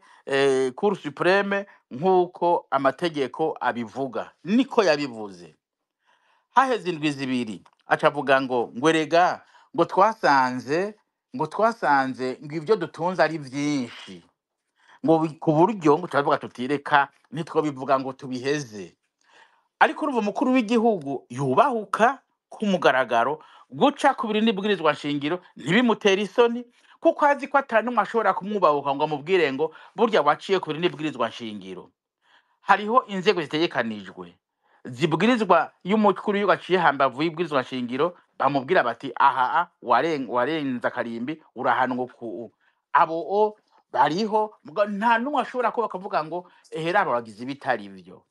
Cour suprême nk'uko amategeko abivuga. Niko yabivuze. Haheze indwi 2 acavuga ngo erega ngo twasanze ngo ibyo dutunze ari byinshi, ngo ku buryo ngo turavuga tutireka ntitwobivuga ngo tubiheze. Ariko urumva umukuru w'igihugu yubahuka ku mugaragaro guca ku biri n'ibwirizwa nshingiro ntibimutere isoni, kuko azi ko atanumwe ashobora kumwubahuka ngo amubwire ngo burya waciye ku biri n'ibwirizwa nshingiro. Hariho inzego zitegekanijwe zibwirizwa, iyo umukuru w'igihugu aciye hambavu y'ibwirizwa nshingiro bamubwira bati aha warenze akarimbi urahanwa. Ku abo o bariho, nta n'umwe ashobora kuba akavuga ngo ehera bagize ibitari byo.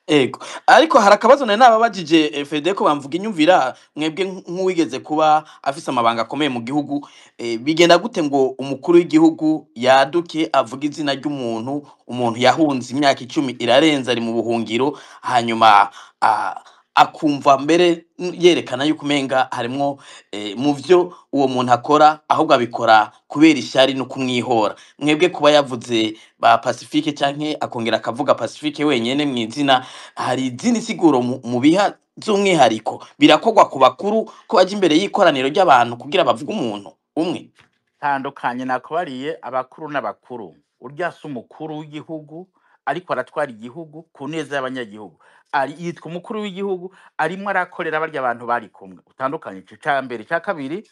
Ego, ariko hari akabazo nari nababajije Fedeko bamvuga inyumvira mwebwe nk'uwigeze kuba afise amabanga akomeye mu gihugu, bigenda gute ngo umukuru w'igihugu yaduke avuga izina ry'umuntu, umuntu yahunze imyaka 10 irarenze ari mu buhungiro, hanyuma akumva mbere yerekana yuko umenga harimwo mu vyo uwo muntu akora ahubwo abikora kubera ishyari no kumwihora. Mwebwe kuba yavuze ba Pacifique canke akongera akavuga Pacifique wenyene mw'izina, hari izindi siguro mubiha z'umwihariko? Birakorwa ku bakuru ko baja imbere y'ikoraniro ry'abantu kugira bavuge umuntu umwe? Tandukanye nakubariye abakuru n'abakuru. Urya si umukuru w'igihugu ariko aratwara igihugu ku neza y'abanyagihugu, ari yitwa umukuru w'igihugu arimo arakorera barya abantu bari kumwe. Utandukanye ico ca mbere. Ca kabiri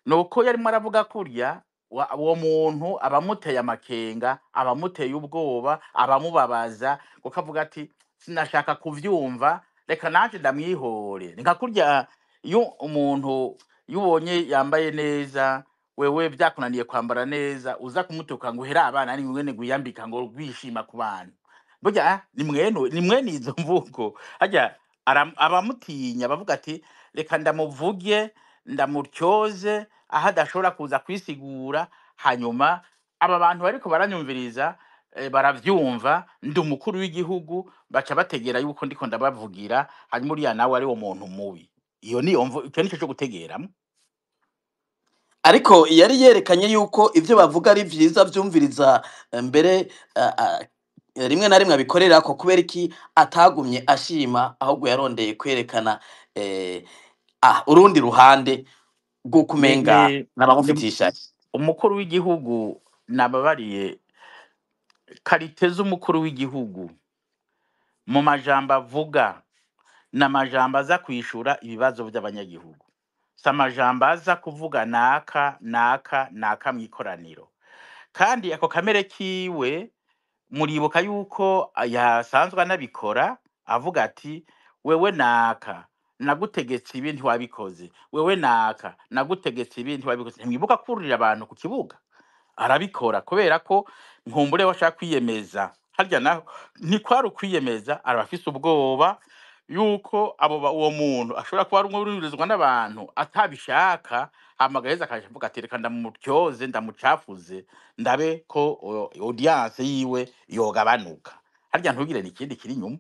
nuko yarimo aravuga kurya uwo muntu abamuteye amakenga, abamuteye ubwoba, abamubabaza, kuko avuga ati sinashaka kuvyumva, reka nanje ndamwihore. Ni nka kurya iyo umuntu iyo ubonye yambaye neza, wewe vyakunaniye kwambara neza, uza kumutuka ngo uhera abana ni mwene gwiyambika ngo rwishima ku bantu. Burya ni mwene izo mvugo. Harya abamutinya bavuga ati reka ndamuvuge ndamutyoze aho adashobora kuza kwisigura, hanyuma aba bantu bariko baranyumviriza baravyumva ndi umukuru w'igihugu, baca bategera yuko ndiko ndabavugira, hanyuma uriya nawe ari wo muntu mubi. Iyo niyo mvo, ico nico co gutegeramo. Ariko yari yerekanye yuko ivyo bavuga ari vyiza vyumviriza, mbere rimwe na rimwe abikorera ko, kubera iki atagumye ashima ahubwo yarondeye kwerekana urundi ruhande rw'uko Ni umenga ni ni n'abamufitiye ishari. Umukuru w'igihugu nababariye karite z'umukuru w'igihugu mu majambo avuga n'amajambo aza kwishura ibibazo by'abanyagihugu, si amajambo aza kuvuga naka naka naka mw'ikoraniro. Kandi ako kamere kiwe muribuka yuko yasanzwe anabikora avuga ati wewe naka nagutegetse ibi ntiwabikoze, wewe naka nagutegetse ibi ntiwabikoze. Ntimwibuka kurira abantu ku kibuga? Arabikora kubera ko nkumbure washaka kwiyemeza. Harya naho ntikwari ukwiyemeza, araba afise ubwoba yuko uwo muntu ashobora kuba ari umwe n'abantu atabishaka, hama agaheza akaja avuga ati reka ndamutyoze ndamucafuze ndabe ko audience yiwe yogabanuka. Harya ntugire n'ikindi kiri inyuma.